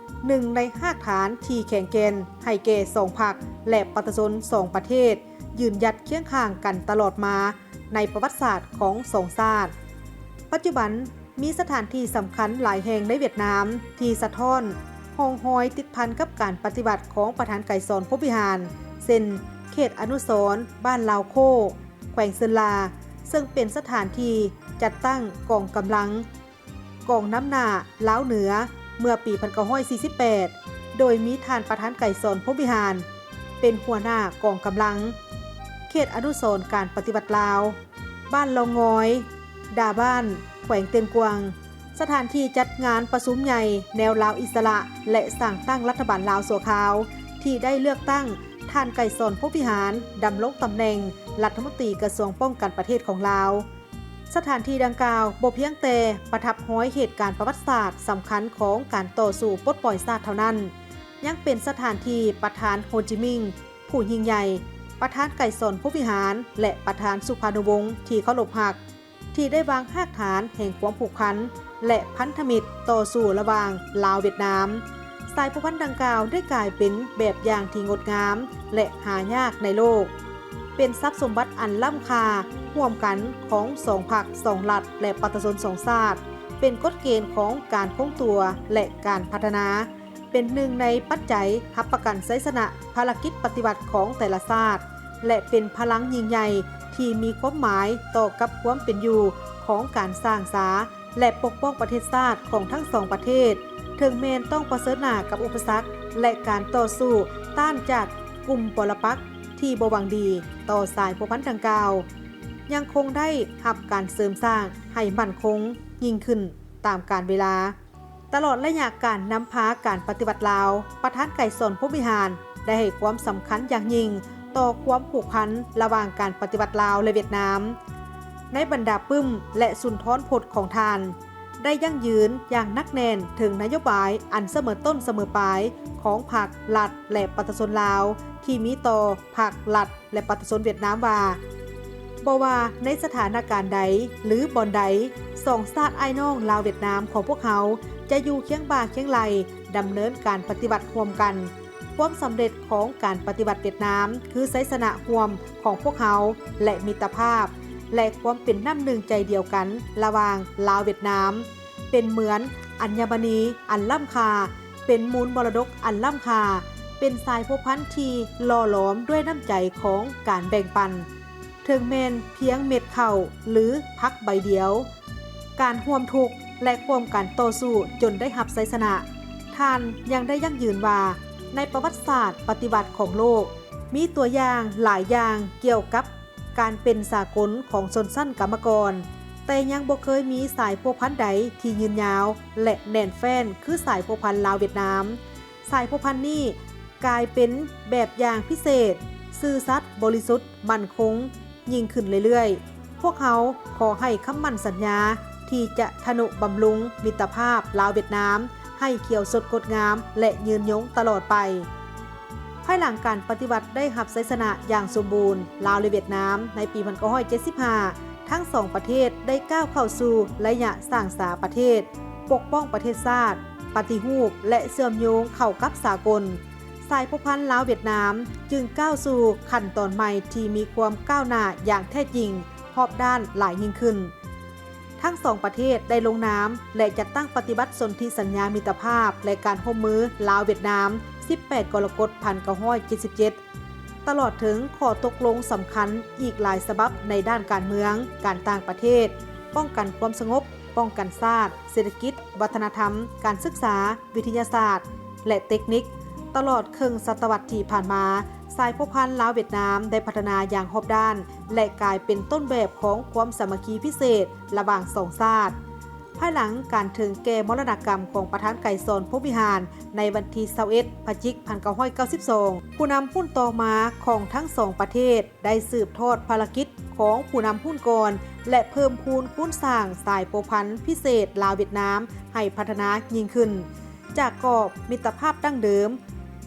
ໜຶ່ງໃນຮາກຖານທີ່ແຂງແກ່ນໃຫ້ແກ່ສອງພັກ ແລະ ປະຊາຊົນສອງປະເທດ ຢືນຢັດຄຽງຂ້າງກັນຕະຫຼອດມາ ໃນປະຫວັດສາດຂອງສອງຊາດ. ປັດຈຸບັນ, ມີສະຖານທີ່ສຳຄັນຫຼາຍແຫ່ງໃນຫວຽດນາມທີ່ສະທ້ອນຮ່ອງຮອຍຕິດພັນກັບການປະຕິວັດຂອງປະທານໄກສອນ ພົມວິຫານ ເຊັ່ນ ເຂດອະນຸສອນບ້ານລາວໂຄ້, ແຂວງເຊີນລາ, ເຊິ່ງເປັນສະຖານທີ່ຈັດຕັ້ງກອງກຳລັງ ກອງນຳໜ້າລາວເໜືອ ເມື່ອປີພັນເກົ້າຮ້ອຍສີ່ສິບແປດ ໂດຍມີທ່ານປະທານໄກສອນ ພົມວິຫານ ເປັນຫົວໜ້າກອງກຳລັງ. ເຂດອະນຸສອນການປະຕິວັດລາວ ບ້ານລອງງອຍ, ດາບ້ານ, ແຂວງເຕີງກວາງ, ສະຖານທີ່ຈັດງານປະຊຸມໃຫຍ່ແນວລາວອິດສະຫຼະ ແລະ ສ້າງຕັ້ງລັດຖະບານລາວຊົ່ວຄາວ ທີ່ໄດ້ເລືອກຕັ້ງ ທ່ານ ໄກສອນ ພົມວິຫານ ດຳລົງຕຳແໜ່ງລັດຖະມົນຕີກະຊວງປ້ອງກັນປະເທດຂອງລາວ. ສະຖານທີ່ດັ່ງກ່າວບໍ່ພຽງແຕ່ປະທັບຮອຍເຫດການປະຫວັດສາດສຳຄັນຂອງການຕໍ່ສູ້ປົດປ່ອຍຊາດເທົ່ານັ້ນ, ຍັງເປັນສະຖານທີ່ປະທານໂຮຈິມິງ ຜູ້ຍິ່ງໃຫຍ່, ປະທານໄກສອນ ພົມວິຫານ ແລະ ປະທານສຸພານຸວົງທີ່ເຄົາລົບຮັກ ທີ່ໄດ້ວາງຮາກຖານແຫ່ງຄວາມຜູກພັນ ແລະ ພັນທະມິດຕໍ່ສູ້ລະຫວ່າງລາວ-ຫວຽດນາມ. ສາຍພົວພັນດັ່ງກ່າວໄດ້ກາຍເປັນແບບຢ່າງທີ່ງົດງາມ ແລະ ຫາຍາກໃນໂລກ, ເປັນຊັບສົມບັດອັນລ້ຳຄ່າຮ່ວມກັນຂອງສອງພັກ, ສອງລັດ ແລະ ປະຊາຊົນສອງຊາດ, ເປັນກົດເກນຂອງການຄົງຕົວ ແລະ ການພັດທະນາ, ເປັນໜຶ່ງໃນປັດໄຈຮັບປະກັນໄຊຊະນະພາລະກິດປະຕິວັດຂອງແຕ່ລະຊາດ ແລະ ເປັນພະລັງຍິ່ງໃຫຍ່ທີ່ມີຄວາມໝາຍຕໍ່ກັບຄວາມເປັນຢູ່ຂອງການສ້າງສາ ແລະ ປົກປ້ອງປະເທດຊາດຂອງທັງສອງປະເທດ, ເຖິງແມ່ນຕ້ອງປະເຊີນໜ້າກັບອຸປະສັກ ແລະ ການຕໍ່ສູ້ຕ້ານຈາກກຸ່ມປໍລະປັກທີ່ບໍ່ຫວັງດີຕໍ່ສາຍພົວພັນດັ່ງກ່າວ, ຍັງຄົງໄດ້ຮັບການເສີມສ້າງໃຫ້ໝັ້ນຄົງຍິ່ງຂຶ້ນຕາມການເວລາ. ຕະຫຼອດໄລຍະການນຳພາການປະຕິວັດລາວ, ປະທານໄກສອນ ພົມວິຫານ ໄດ້ໃຫ້ຄວາມສຳຄັນຢ່າງຍິ່ງຕໍ່ຄວາມຜູກພັນລະຫວ່າງການປະຕິວັດລາວ ແລະ ຫວຽດນາມ. ໃນບັນດາປຶ້ມ ແລະ ສຸນທອນພົດຂອງທ່ານ ໄດ້ຢັ້ງຢືນຢ່າງໜັກແໜ້ນເຖິງນະໂຍບາຍອັນສະເໝີຕົ້ນສະເໝີປາຍຂອງພັກ, ລັດ ແລະ ປະຊາຊົນລາວທີ່ມີຕໍ່ພັກ, ລັດ ແລະ ປະຊາຊົນຫວຽດນາມວ່າ ບໍ່ວ່າໃນສະຖານະການໃດ ຫຼື ບ່ອນໃດ, ສອງຊາດອ້າຍນ້ອງລາວຫວຽດນາມຂອງພວກເຮົາຈະຢູ່ຄຽງບ່າຄຽງໄຫຼ່ດຳເນີນການປະຕິວັດຮ່ວມກັນ. ຄວາມສຳເລັດຂອງການປະຕິວັດຫວຽດນາມ ຄືໄຊຊະນະຮ່ວມຂອງພວກເຮົາ ແລະ ມິດຕະພາບ ແລະ ຄວາມເປັນນ້ຳໜຶ່ງໃຈດຽວກັນລະຫວ່າງລາວຫວຽດນາມ ເປັນເໝືອນອັນຍະມະນີອັນລ້ຳຄ່າ, ເປັນມູນມໍລະດົກອັນລ້ຳຄ່າ, ເປັນສາຍພົວພັນທີ່ຫຼໍ່ຫຼອມດ້ວຍນ້ຳໃຈຂອງການແບ່ງປັນ, ເຖິງແມ່ນພຽງເມັດເຂົ້າ ຫຼື ຜັກໃບດຽວ, ການຮ່ວມທຸກ ແລະ ຮ່ວມກັນຕໍ່ສູ້ຈົນໄດ້ຮັບໄຊຊະນະ. ທ່ານຍັງໄດ້ຢັ້ງຢືນວ່າ ໃນປະຫວັດສາດປະຕິວັດຂອງໂລກ ມີຕົວຢ່າງຫຼາຍຢ່າງກ່ຽວກັບ ການເປັນສາກົນຂອງຊົນຊັ້ນກຳມະກອນ, ແຕ່ຍັງບໍ່ເຄີຍມີສາຍພົວພັນໃດທີ່ຍືນຍາວ ແລະ ແໜ້ນແຟ້ນຄືສາຍພົວພັນລາວຫວຽດນາມ. ສາຍພົວພັນນີ້ກາຍເປັນແບບຢ່າງພິເສດ, ຊື່ສັດ, ບໍລິສຸດ, ໝັ້ນຄົງ ຍິ່ງຂຶ້ນເລື້ອຍໆ. ພວກເຮົາຂໍໃຫ້ຄຳໝັ້ນສັນຍາທີ່ຈະທະນຸບຳລຸງມິດຕະພາບລາວຫວຽດນາມໃຫ້ຂຽວສົດງົດງາມ ແລະ ຍືນຍົງຕະຫຼອດໄປ. ພາຍຫຼັງການປະຕິວັດໄດ້ຮັບໄຊຊະນະຢ່າງສົມບູນ ລາວ ແລະ ຫວຽດນາມ ໃນປີພັນເກົ້າຮ້ອຍເຈັດສິບຫ້າ ທັງສອງປະເທດໄດ້ກ້າວເຂົ້າສູ່ໄລຍະສ້າງສາປະເທດ, ປົກປ້ອງປະເທດຊາດ, ປະຕິຮູບ ແລະ ເຊື່ອມໂຍງເຂົ້າກັບສາກົນ. ສາຍພົວພັນລາວຫວຽດນາມຈຶ່ງກ້າວສູ່ຂັ້ນຕອນໃໝ່ທີ່ມີຄວາມກ້າວໜ້າຢ່າງແທ້ຈິງ, ຮອບດ້ານຫຼາຍຍິ່ງຂຶ້ນ. ທັງສອງປະເທດໄດ້ລົງນາມ ແລະ ຈັດຕັ້ງປະຕິບັດສົນທິສັນຍາມິດຕະພາບ ແລະ ການຮ່ວມມືລາວ-ຫວຽດນາມ ສິບແປດ ກໍລະກົດ ພັນເກົ້າຮ້ອຍເຈັດສິບເຈັດ ຕະຫຼອດເຖິງຂໍ້ຕົກລົງສຳຄັນອີກຫຼາຍສະບັບໃນດ້ານການເມືອງ, ການຕ່າງປະເທດ, ປ້ອງກັນຄວາມສະຫງົບ, ປ້ອງກັນຊາດ, ເສດຖະກິດ, ວັດທະນະທຳ, ການສຶກສາ, ວິທະຍາສາດ ແລະ ເຕັກນິກ. ຕະຫຼອດເຄິ່ງສະຕະວັດທີ່ຜ່ານມາ, ສາຍພົວພັນລາວ-ຫວຽດນາມໄດ້ພັດທະນາຢ່າງຮອບດ້ານ ແລະ ກາຍເປັນຕົ້ນແບບຂອງຄວາມສາມັກຄີພິເສດລະຫວ່າງສອງຊາດ. ພາຍຫຼັງການເຖິງແກ່ມໍລະນະກຳຂອງປະທານໄກສອນ ພົມວິຫານ ໃນວັນທີຊາວເອັດ ພະຈິກ ພັນເກົ້າຮ້ອຍເກົ້າສິບສອງ, ຜູ້ນຳຮຸ່ນຕໍ່ມາຂອງທັງສອງປະເທດໄດ້ສືບທອດພາລະກິດຂອງຜູ້ນຳຮຸ່ນກ່ອນ ແລະ ເພີ່ມພູນຄູນສ້າງສາຍພົວພັນພິເສດລາວ-ຫວຽດນາມໃຫ້ພັດທະນາຍິ່ງຂຶ້ນ. ຈາກກອບມິດຕະພາບດັ້ງເດີມ,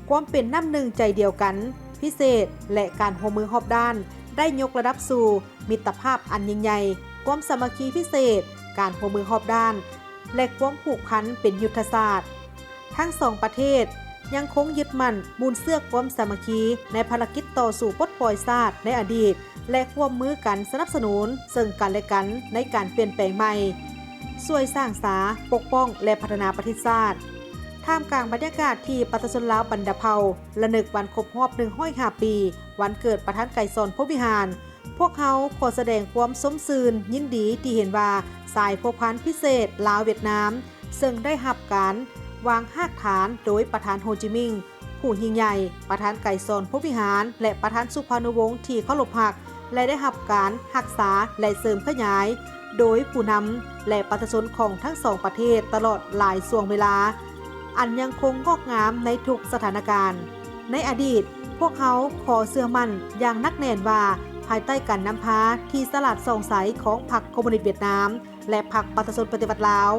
ຄວາມເປັນນ້ຳໜຶ່ງໃຈດຽວກັນພິເສດ ແລະ ການຮ່ວມມືຮອບດ້ານ ໄດ້ຍົກລະດັບສູ່ມິດຕະພາບອັນຍິ່ງໃຫຍ່, ຄວາມສາມັກຄີພິເສດ, ການຮ່ວມມືຮອບດ້ານ ແລະ ຄວາມຜູກພັນເປັນຍຸດທະສາດ. ທັງສອງປະເທດຍັງຄົງຍຶດໝັ້ນມູນເຊື້ອຄວາມສາມັກຄີໃນພາລະກິດຕໍ່ສູ້ປົດປ່ອຍຊາດໃນອະດີດ ແລະ ຮ່ວມມືກັນສະໜັບສະໜູນເຊິ່ງກັນ ແລະ ກັນໃນການປ່ຽນແປງໃໝ່, ຊ່ວຍສ້າງສາ, ປົກປ້ອງ ແລະ ພັດທະນາປະເທດຊາດ. ທ່າມກາງບັນຍາກາດທີ່ປະຊາຊົນລາວບັນດາເຜົ່າລະນຶກວັນຄົບຮອບໜຶ່ງຮ້ອຍຫ້າປີ ວັນເກີດປະທານໄກສອນ ພົມວິຫານ, ພວກເຮົາຂໍສະແດງຄວາມຊົມຊື່ນຍິນດີທີ່ເຫັນວ່າ ສາຍພົວພັນພິເສດລາວ-ຫວຽດນາມ ເຊິ່ງໄດ້ຮັບການວາງຮາກຖານໂດຍປະທານໂຮຈິມິງ ຜູ້ຍິ່ງໃຫຍ່, ປະທານໄກສອນ ພົມວິຫານ ແລະ ປະທານສຸພານຸວົງທີ່ເຄົາລົບຮັກ ແລະ ໄດ້ຮັບການຮັກສາ ແລະ ເສີມຂະຫຍາຍໂດຍຜູ້ນຳ ແລະ ປະຊາຊົນຂອງທັງສອງປະເທດຕະຫຼອດຫຼາຍຊ່ວງເວລາ ອັນຍັງຄົງງອກງາມໃນທຸກສະຖານະການ. ໃນອະດີດ, ພວກເຮົາຂໍເຊື່ອໝັ້ນຢ່າງໜັກແໜ້ນວ່າ ພາຍໃຕ້ການນຳພາທີ່ສະຫຼາດສ່ອງໃສຂອງພັກຄອມມູນິດຫວຽດນາມ ແລະ ພັກປະຊາຊົນປະຕິວັດລາວ,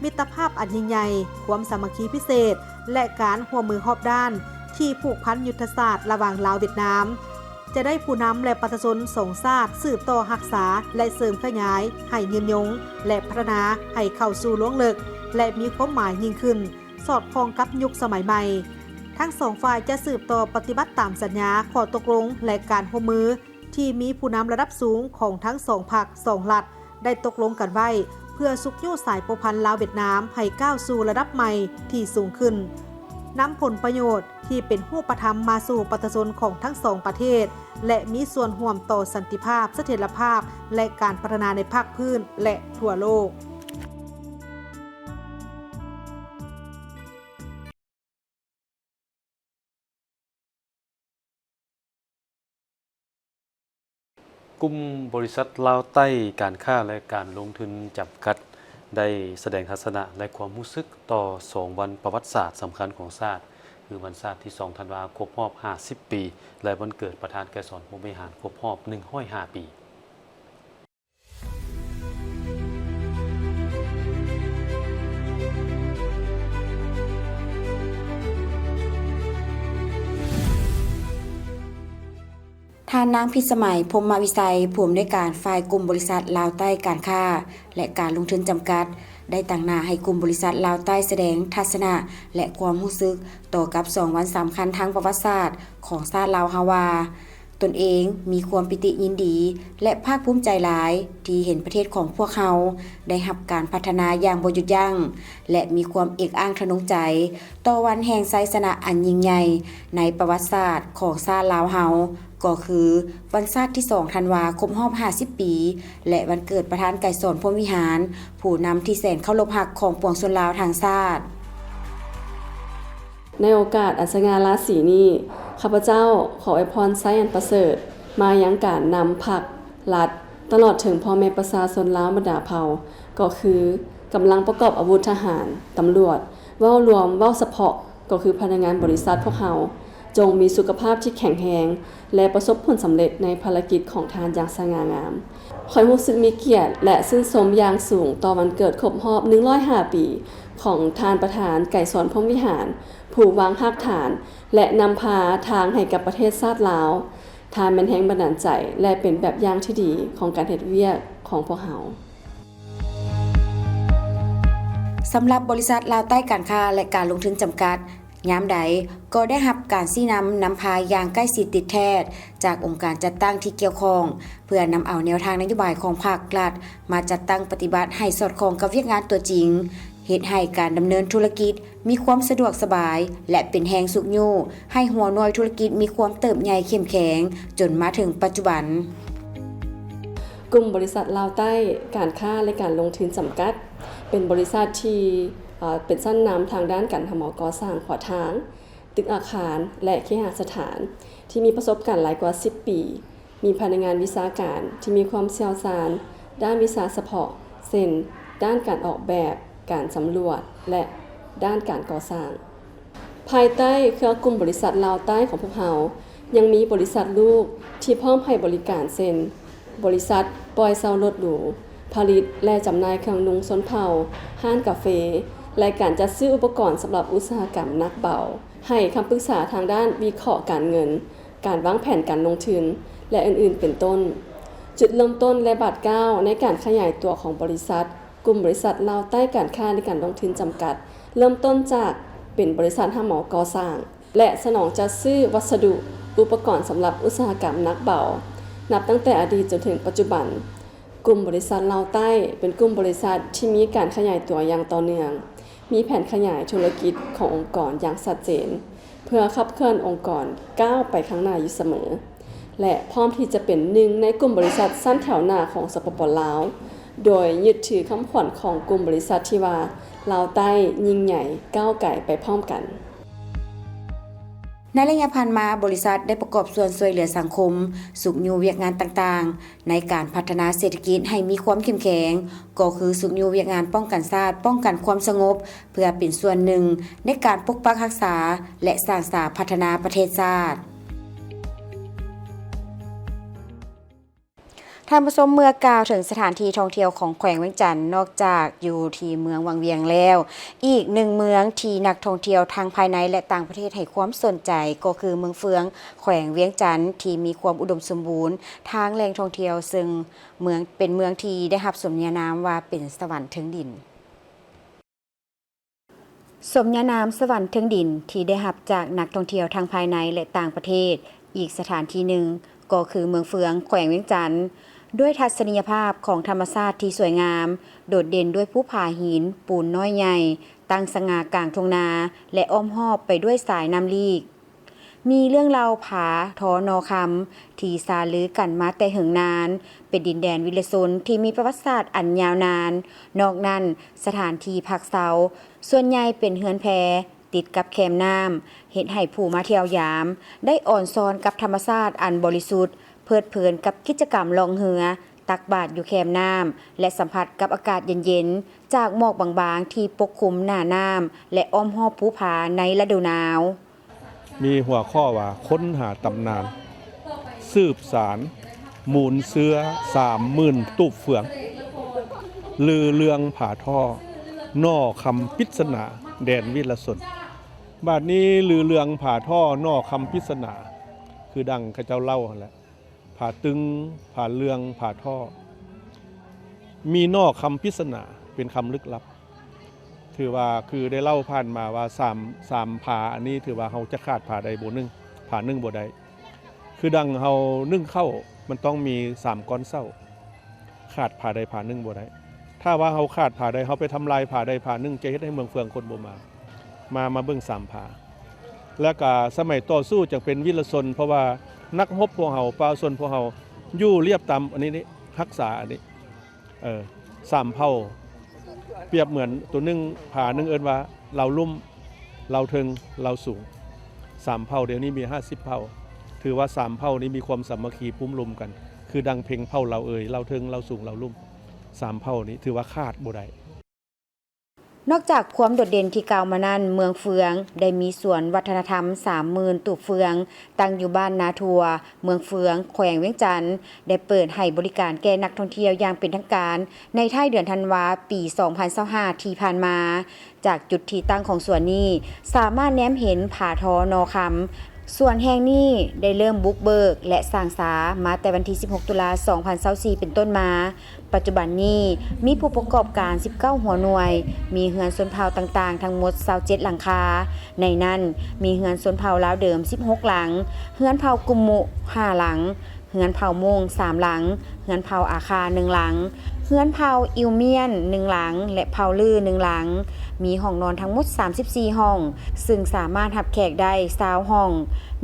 ມິດຕະພາບອັນຍິ່ງໃຫຍ່, ຄວາມສາມັກຄີພິເສດ ແລະ ການຮ່ວມມືຮອບດ້ານທີ່ຜູກພັນຍຸດທະສາດລະຫວ່າງລາວ-ຫວຽດນາມ ຈະໄດ້ຜູ້ນຳ ແລະ ປະຊາຊົນສອງຊາດສືບຕໍ່ຮັກສາ ແລະ ເສີມຂະຫຍາຍໃຫ້ຍືນຍົງ ແລະ ພັດທະນາໃຫ້ເຂົ້າສູ່ລວງເລິກ ແລະ ມີຄວາມໝາຍຍິ່ງຂຶ້ນ, ສອດຄ່ອງກັບຍຸກສະໄໝໃໝ່. ທັງສອງຝ່າຍຈະສືບຕໍ່ປະຕິບັດຕາມສັນຍາ, ຂໍ້ຕົກລົງ ແລະ ການຮ່ວມມື ທີ່ມີຜູ້ນຳລະດັບສູງຂອງທັງສອງພັກສອງລັດໄດ້ຕົກລົງກັນໄວ້ ເພື່ອຊຸກຍູ້ສາຍພົວພັນລາວ-ຫວຽດນາມໃຫ້ກ້າວສູ່ລະດັບໃໝ່ທີ່ສູງຂຶ້ນ, ນຳຜົນປະໂຫຍດທີ່ເປັນຮູບປະທຳມາສູ່ປະຊາຊົນຂອງທັງສອງປະເທດ ແລະ ມີສ່ວນຮ່ວມຕໍ່ສັນຕິພາບ, ສະຖຽນລະພາບ ແລະ ການພັດທະນາໃນພາກພື້ນ ແລະ ທົ່ວໂລກ. ກຸ່ມບໍລິສັດລາວໃຕ້ການຄ້າ ແລະ ການລົງທຶນຈຳກັດ ໄດ້ສະແດງທັດສະນະ ແລະ ຄວາມຮູ້ສຶກຕໍ່ສອງວັນປະຫວັດສາດສຳຄັນຂອງຊາດ ຄືວັນຊາດທີສອງທັນວາຄົບຮອບຫ້າສິບປີ ແລະ ວັນເກີດປະທານໄກສອນ ພົມວິຫານ ຄົບຮອບໜຶ່ງຮ້ອຍຫ້າປີ. ທ່ານນາງ ພິດສະໄໝ ພົມມະວິໄຊ ຜູ້ອຳນວຍການຝ່າຍກຸ່ມບໍລິສັດລາວໃຕ້ການຄ້າ ແລະ ການລົງທຶນຈຳກັດ ໄດ້ຕາງໜ້າໃຫ້ກຸ່ມບໍລິສັດລາວໃຕ້ສະແດງທັດສະນະ ແລະ ຄວາມຮູ້ສຶກຕໍ່ກັບສອງວັນສຳຄັນທາງປະຫວັດສາດຂອງຊາດລາວເຮົາວ່າ, ຕົນເອງມີຄວາມປີຕິຍິນດີ ແລະ ພາກພູມໃຈຫຼາຍທີ່ເຫັນປະເທດຂອງພວກເຮົາໄດ້ຮັບການພັດທະນາຢ່າງບໍ່ຢຸດຢັ້ງ ແລະ ມີຄວາມເອກອ້າງທະນົງໃຈຕໍ່ວັນແຫ່ງໄຊຊະນະອັນຍິ່ງໃຫຍ່ໃນປະຫວັດສາດຂອງຊາດລາວເຮົາ, ກໍຄືວັນຊາດທີສອງທັນວາຄົບຮອບຫ້າສິບປີ ແລະ ວັນເກີດປະທານໄກສອນ ພົມວິຫານ ຜູ້ນຳທີ່ແສນເຄົາລົບຮັກຂອງປວງຊົນລາວທັງຊາດ. ໃນໂອກາດອັນສະຫງ່າລາສີນີ້, ຂ້າພະເຈົ້າຂໍອວຍພອນໄຊອັນປະເສີດມາຍັງການນຳພັກ, ລັດ, ຕະຫຼອດເຖິງພໍ່ແມ່ປະຊາຊົນລາວບັນດາເຜົ່າ, ກໍຄືກຳລັງປະກອບອາວຸດທະຫານ, ຕຳຫຼວດ, ເວົ້າລວມ, ເວົ້າສະເພາະ, ກໍຄືພະນັກງານບໍລິສັດພວກເຮົາ, ຈົ່ງມີສຸຂະພາບທີ່ແຂງແຮງ ແລະ ປະສົບຜົນສຳເລັດໃນພາລະກິດຂອງທ່ານຢ່າງສະຫງ່າງາມ. ຂ້ອຍຮູ້ສຶກມີກຽດ ແລະ ຊື່ນຊົມຢ່າງສູງຕໍ່ວັນເກີດຄົບຮອບໜຶ່ງຮ້ອຍຫ້າປີຂອງທ່ານປະທານໄກສອນ ພົມວິຫານ ຜູ້ວາງຮາກຖານ ແລະ ນຳພາທາງໃຫ້ກັບປະເທດຊາດລາວ. ທ່ານແມ່ນແຮງບັນດານໃຈ ແລະ ເປັນແບບຢ່າງທີ່ດີຂອງການເຮັດວຽກຂອງພວກເຮົາ. ສຳລັບບໍລິສັດລາວໃຕ້ການຄ້າ ແລະ ການລົງທຶນຈຳກັດ, ຍາມໃດກໍໄດ້ຮັບການຊີ້ນຳນຳພາຢ່າງໃກ້ຊິດຕິດແທດຈາກອົງການຈັດຕັ້ງທີ່ກ່ຽວຂ້ອງ ເພື່ອນຳເອົາແນວທາງນະໂຍບາຍຂອງພັກລັດມາຈັດຕັ້ງປະຕິບັດໃຫ້ສອດຄ່ອງກັບວຽກງານຕົວຈິງ, ເຮັດໃຫ້ການດຳເນີນທຸລະກິດມີຄວາມສະດວກສະບາຍ ແລະ ເປັນແຮງຊຸກຍູ້ໃຫ້ຫົວໜ່ວຍທຸລະກິດມີຄວາມເຕີບໃຫຍ່ເຂັ້ມແຂງຈົນມາເຖິງປັດຈຸບັນ. ກຸ່ມບໍລິສັດລາວໃຕ້ການຄ້າ ແລະ ການລົງທຶນຈຳກັດ ເປັນບໍລິສັດທີ່ ເອີ ເປັນຊັ້ນນຳທາງດ້ານການຮັບເໝົາກໍ່ສ້າງຂົວທາງ, ຕຶກອາຄານ ແລະ ເຄຫະສະຖານ ທີ່ມີປະສົບການຫຼາຍກວ່າສິບປີ, ມີພະນັກງານວິຊາການທີ່ມີຄວາມຊ່ຽວຊານດ້ານວິຊາສະເພາະ ເຊັ່ນ ດ້ານການອອກແບບ, ການສຳຫຼວດ ແລະ ດ້ານການກໍ່ສ້າງ. ພາຍໃຕ້ເຄືອກຸ່ມບໍລິສັດລາວໃຕ້ຂອງພວກເຮົາ ຍັງມີບໍລິສັດລູກທີ່ພ້ອມໃຫ້ບໍລິການ ເຊັ່ນ ບໍລິສັດປ່ອຍເຊົ່າລົດຫຼູ, ຜະລິດ ແລະ ຈຳໜ່າຍເຄື່ອງນຸ່ງຊົນເຜົ່າ, ຮ້ານກາເຟ ແລະ ການຈັດຊື້ອຸປະກອນສຳລັບອຸດສາຫະກຳໜັກເບົາ, ໃຫ້ຄຳປຶກສາທາງດ້ານວິເຄາະການເງິນ, ການວາງແຜນການລົງທຶນ ແລະ ອື່ນໆ ເປັນຕົ້ນ. ຈຸດເລີ່ມຕົ້ນ ແລະ ບາດກ້າວໃນການຂະຫຍາຍຕົວຂອງບໍລິສັດ, ກຸ່ມບໍລິສັດລາວໃຕ້ການຄ້າ ແລະ ການລົງທຶນຈຳກັດ ເລີ່ມຕົ້ນຈາກເປັນບໍລິສັດຮັບເໝົາກໍ່ສ້າງ ແລະ ສະໜອງຈັດຊື້ວັດສະດຸ ອຸປະກອນສຳລັບອຸດສາຫະກຳໜັກເບົາ. ນັບຕັ້ງແຕ່ອະດີດຈົນເຖິງປັດຈຸບັນ, ກຸ່ມບໍລິສັດລາວໃຕ້ເປັນກຸ່ມບໍລິສັດທີ່ມີການຂະຫຍາຍຕົວຢ່າງຕໍ່ເນື່ອງ, ມີແຜນຂະຫຍາຍທຸລະກິດຂອງອົງກອນຢ່າງຊັດເຈນ ເພື່ອຂັບເຄື່ອນອົງກອນກ້າວໄປຂ້າງໜ້າຢູ່ສະເໝີ ແລະ ພ້ອມທີ່ຈະເປັນໜຶ່ງໃນກຸ່ມບໍລິສັດຊັ້ນແຖວໜ້າຂອງ ສປປ ລາວ, ໂດຍຍຶດຖືຄຳຂວັນຂອງກຸ່ມບໍລິສັດທີ່ວ່າ ລາວໃຕ້ຍິ່ງໃຫຍ່ ກ້າວໄກໄປພ້ອມກັນ. ໃນໄລຍະຜ່ານມາ, ບໍລິສັດໄດ້ປະກອບສ່ວນຊ່ວຍເຫຼືອສັງຄົມ, ຊຸກຍູ້ວຽກງານຕ່າງໆ ໃນການພັດທະນາເສດຖະກິດໃຫ້ມີຄວາມເຂັ້ມແຂງ, ກໍຄືຊຸກຍູ້ວຽກງານປ້ອງກັນຊາດ, ປ້ອງກັນຄວາມສະຫງົບ, ເພື່ອເປັນສ່ວນໜຶ່ງໃນການປົກປັກຮັກສາ ແລະ ສ້າງສາພັດທະນາປະເທດຊາດ. ທ່ານຜູ້ຊົມ, ເມື່ອກ່າວເຖິງສະຖານທີ່ທ່ອງທ່ຽວຂອງແຂວງວຽງຈັນ, ນອກຈາກຢູ່ທີ່ເມືອງວັງວຽງແລ້ວ, ອີກໜຶ່ງເມືອງທີ່ນັກທ່ອງທ່ຽວທັງພາຍໃນ ແລະ ຕ່າງປະເທດໃຫ້ຄວາມສົນໃຈ ກໍຄືເມືອງເຟືອງ ແຂວງວຽງຈັນ ທີ່ມີຄວາມອຸດົມສົມບູນທາງແຫຼ່ງທ່ອງທ່ຽວ, ເຊິ່ງເມືອງ ເປັນເມືອງທີ່ໄດ້ຮັບສົມຍານາມວ່າເປັນສະຫວັນເທິງດິນ. ສົມຍານາມສະຫວັນເທິງດິນທີ່ໄດ້ຮັບຈາກນັກທ່ອງທ່ຽວທັງພາຍໃນ ແລະ ຕ່າງປະເທດ ອີກສະຖານທີ່ໜຶ່ງກໍຄືເມືອງເຟືອງ ແຂວງວຽງຈັນ. ດ້ວຍທັດສະນີຍະພາບຂອງທຳມະຊາດທີ່ສວຍງາມ, ໂດດເດັ່ນດ້ວຍພູຜາຫີນປູນນ້ອຍໃຫຍ່ ຕັ້ງສະຫງ່າກາງທົ່ງນາ ແລະ ອ້ອມຮອບໄປດ້ວຍສາຍນ້ຳລີກ. ມີເລື່ອງເລົ່າຜາທໍນໍຄຳທີ່ສາລືກັນມາແຕ່ເຫິງນານ, ເປັນດິນແດນວິລະຊົນທີ່ມີປະຫວັດສາດອັນຍາວນານ. ນອກນັ້ນ, ສະຖານທີ່ພັກເຊົາສ່ວນໃຫຍ່ເປັນເຮືອນແພ ຕິດກັບແຄມນ້ຳ, ເຮັດໃຫ້ຜູ້ມາທ່ຽວຢາມໄດ້ອອນຊອນກັບທຳມະຊາດອັນບໍລິສຸດ, ເພີດເພີນກັບກິດຈະກຳລ່ອງເຮືອ, ຕັກບາດຢູ່ແຄມນ້ຳ ແລະ ສຳຜັດກັບອາກາດເຢັນໆ ຈາກໝອກບາງໆທີ່ປົກຄຸມໜ້ານ້ຳ ແລະ ອ້ອມຮອບພູຜາໃນລະດູໜາວ. ມີຫົວຂໍ້ວ່າ ຄົ້ນຫາຕຳນານ ສືບສານ ມູນເຊື້ອ ສາມໝື່ນຕູບເຟືອງ ລືເລື່ອງຜາທໍນໍຄຳ ປິດສະໜາ ແດນວິລະຊົນ. ບາດນີ້ລືເລື່ອງຜາທໍນໍຄຳ ປິດສະໜາ ຄືດັ່ງເຂົາເຈົ້າເລົ່າຫັ້ນແຫຼະ. ຜາຕຶງ, ຜາເລື່ອງ, ຜາທໍ ມີນໍຄຳປິດສະໜາ ເປັນຄຳລຶກລັບ. ຖືວ່າຄືໄດ້ເລົ່າຜ່ານມາວ່າ ສາມ ສາມຜາອັນນີ້ ຖືວ່າເຮົາຈະຂາດຜາໃດບໍ່ໜຶ່ງ ຜາໜຶ່ງບໍ່ໄດ້. ຄືດັ່ງເຮົາໜຶ້ງເຂົ້າ ມັນຕ້ອງມີສາມກ້ອນເສົາ, ຂາດຜາໃດຜາໜຶ່ງບໍ່ໄດ້. ຖ້າວ່າເຮົາຂາດຜາໃດ, ເຮົາໄປທຳລາຍຜາໃດຜາໜຶ່ງ ຈະເຮັດໃຫ້ເມືອງເຟືອງຄົນບໍ່ມາ. ມາ ມາເບິ່ງສາມຜາ. ແລ້ວກະສະໄໝຕໍ່ສູ້ຈັ່ງເປັນວິລະຊົນ, ເພາະວ່ານັກຮົບພວກເຮົາ, ປະຊາຊົນພວກເຮົາ ຢູ່ລຽບຕາມອັນນີ້ນີ້ ຮັກສາອັນນີ້ ເອີ ສາມເຜົ່າ. ປຽບເໝືອນໂຕໜຶ່ງ, ຜາໜຶ່ງເອີ້ນວ່າເລົາລຸ່ມ, ເລົາເທິງ, ເລົາສູງ. ສາມເຜົ່າດຽວນີ້ມີຫ້າສິບເຜົ່າ. ຖືວ່າສາມເຜົ່ານີ້ມີຄວາມສາມັກຄີກຸ້ມລຸມກັນ, ຄືດັ່ງເພັງເຜົ່າເລົາເອີຍ, ເລົາເທິງ, ເລົາສູງ, ເລົາລຸ່ມ. ສາມເຜົ່ານີ້ຖືວ່າຂາດບໍ່ໄດ້. ນອກຈາກຄວາມໂດດເດັ່ນທີ່ກ່າວມານັ້ນ, ເມືອງເຟືອງໄດ້ມີສວນວັດທະນະທຳສາມໝື່ນຕູບເຟືອງ ຕັ້ງຢູ່ບ້ານນາທົ່ວ, ເມືອງເຟືອງ, ແຂວງວຽງຈັນ, ໄດ້ເປີດໃຫ້ບໍລິການແກ່ນັກທ່ອງທ່ຽວຢ່າງເປັນທາງການ ໃນທ້າຍເດືອນທັນວາ ປີສອງພັນຊາວຫ້າ ທີ່ຜ່ານມາ. ຈາກຈຸດທີ່ຕັ້ງຂອງສວນນີ້, ສາມາດແນມເຫັນຜາທໍນໍຄຳ ສວນແຫ່ງນີ້ໄດ້ເລີ່ມບຸກເບີກ ແລະ ສ້າງສາມາແຕ່ວັນທີສິບຫົກ ຕຸລາ ສອງພັນຊາວສີ່ ເປັນຕົ້ນມາ. ປັດຈຸບັນນີ້ມີຜູ້ປະກອບການສິບເກົ້າຫົວໜ່ວຍ, ມີເຮືອນຊົນເຜົ່າຕ່າງໆທັງໝົດຊາວເຈັດຫຼັງຄາ. ໃນນັ້ນມີເຮືອນຊົນເຜົ່າລາວເດີມສິບຫົກຫຼັງ, ເຮືອນເຜົ່າກຸມມຸຫ້າຫຼັງ, ເຮືອນເຜົ່າມົ້ງສາມຫຼັງ, ເຮືອນເຜົ່າອາຄາໜຶ່ງຫຼັງ, ເຮືອນເຜົ່າອິວມຽນໜຶ່ງຫຼັງ ແລະ ເຜົ່າລືໜຶ່ງຫຼັງ. ມີຫ້ອງນອນທັງໝົດສາມສິບສີ່ຫ້ອງ, ຊຶ່ງສາມາດຮັບແຂກໄດ້ຊາວຫ້ອງ.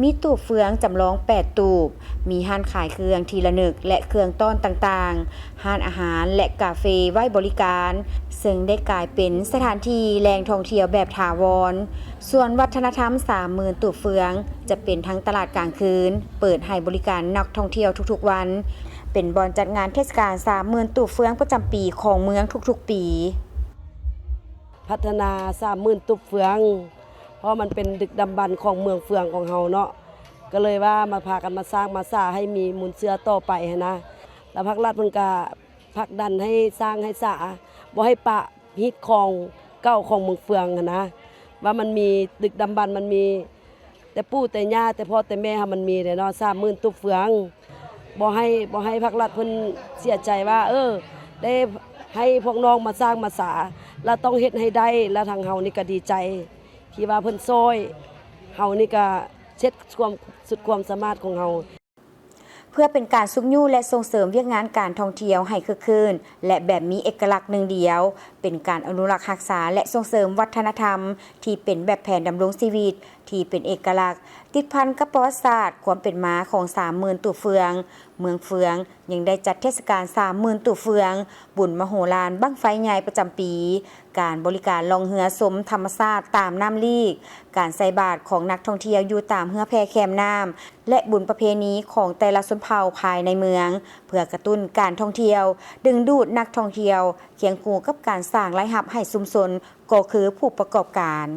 ມີຕູບເຟືອງຈຳລອງແປດຕູບ, ມີຮ້ານຂາຍເຄື່ອງທີ່ລະນຶກ ແລະ ເຄື່ອງຕ້ອນຕ່າງໆ, ຮ້ານອາຫານ ແລະ ກາເຟໄວ້ບໍລິການ, ເຊິ່ງໄດ້ກາຍເປັນສະຖານທີ່ແຫຼ່ງທ່ອງທ່ຽວແບບຖາວອນ. ສວນວັດທະນະທຳສາມໝື່ນຕູບເຟືອງ ຈະເປັນທັງຕະຫຼາດກາງຄືນ, ເປີດໃຫ້ບໍລິການນັກທ່ອງທ່ຽວທຸກໆວັນ, ເປັນບ່ອນຈັດງານເທດສະການສາມໝື່ນຕູບເຟືອງປະຈຳປີຂອງເມືອງທຸກໆປີ. ພັດທະນາສາມໝື່ນຕູບເຟືອງ ເພາະມັນເປັນດຶກດຳບັນຂອງເມືອງເຟືອງຂອງເຮົາເນາະ, ກໍເລີຍວ່າມາພາກັນມາສ້າງມາສາໃຫ້ມີມູນເຊື້ອຕໍ່ໄປຫັ້ນນະ. ແລ້ວພາກລັດເພິ່ນກະຜັກດັນໃຫ້ສ້າງໃຫ້ສາ, ບໍ່ໃຫ້ປະຮີດຄອງເກົ່າຂອງເມືອງເຟືອງຫັ້ນນະ, ວ່າມັນມີດຶກດຳບັນ, ມັນມີແຕ່ປູ່ແຕ່ຍ່າ, ແຕ່ພໍ່ແຕ່ແມ່ເຮົາມັນມີເດ້ເນາະ, ສາມໝື່ນຕູບເຟືອງ. ບໍ່ໃຫ້ ບໍ່ໃຫ້ພາກລັດເພິ່ນເສຍໃຈວ່າ ເອີ ໄດ້ໃຫ້ພວກນ້ອງມາສ້າງມາສາ, ລະຕ້ອງເຮັດໃຫ້ໄດ້, ລະທາງເຮົານີ້ກະດີໃຈທີ່ວ່າເພິ່ນຊ່ອຍເຮົານີ້ກະເຮັດຄວາມ ສຸດຄວາມສາມາດຂອງເຮົາ. ເພື່ອເປັນການຊຸກຍູ້ ແລະ ສົ່ງເສີມວຽກງານການທ່ອງທ່ຽວໃຫ້ຄຶກຄື້ນ ແລະ ແບບມີເອກະລັກໜຶ່ງດຽວ, ເປັນການອະນຸລັກຮັກສາ ແລະ ສົ່ງເສີມວັດທະນະທຳທີ່ເປັນແບບແຜນດຳລົງຊີວິດ ທີ່ເປັນເອກະລັກ, ຕິດພັນກັບປະຫວັດສາດຄວາມເປັນມາຂອງສາມໝື່ນຕູບເຟືອງ. ເມືອງເຟືອງຍັງໄດ້ຈັດເທດສະການສາມໝື່ນຕູບເຟືອງ, ບຸນມະໂຫລານບັ້ງໄຟໃຫຍ່ປະຈຳປີ, ການບໍລິການລ່ອງເຮືອຊົມທຳມະຊາດຕາມນ້ຳລີກ, ການໃສ່ບາດຂອງນັກທ່ອງທ່ຽວຢູ່ຕາມເຮືອແພແຄມນ້ຳ ແລະ ບຸນປະເພນີຂອງແຕ່ລະຊົນເຜົ່າພາຍໃນເມືອງ, ເພື່ອກະຕຸ້ນການທ່ອງທ່ຽວ, ດຶງດູດນັກທ່ອງທ່ຽວ, ຄຽງຄູ່ກັບການສ້າງລາຍຮັບໃຫ້ຊຸມຊົນ ກໍຄືຜູ້ປະກອບການ.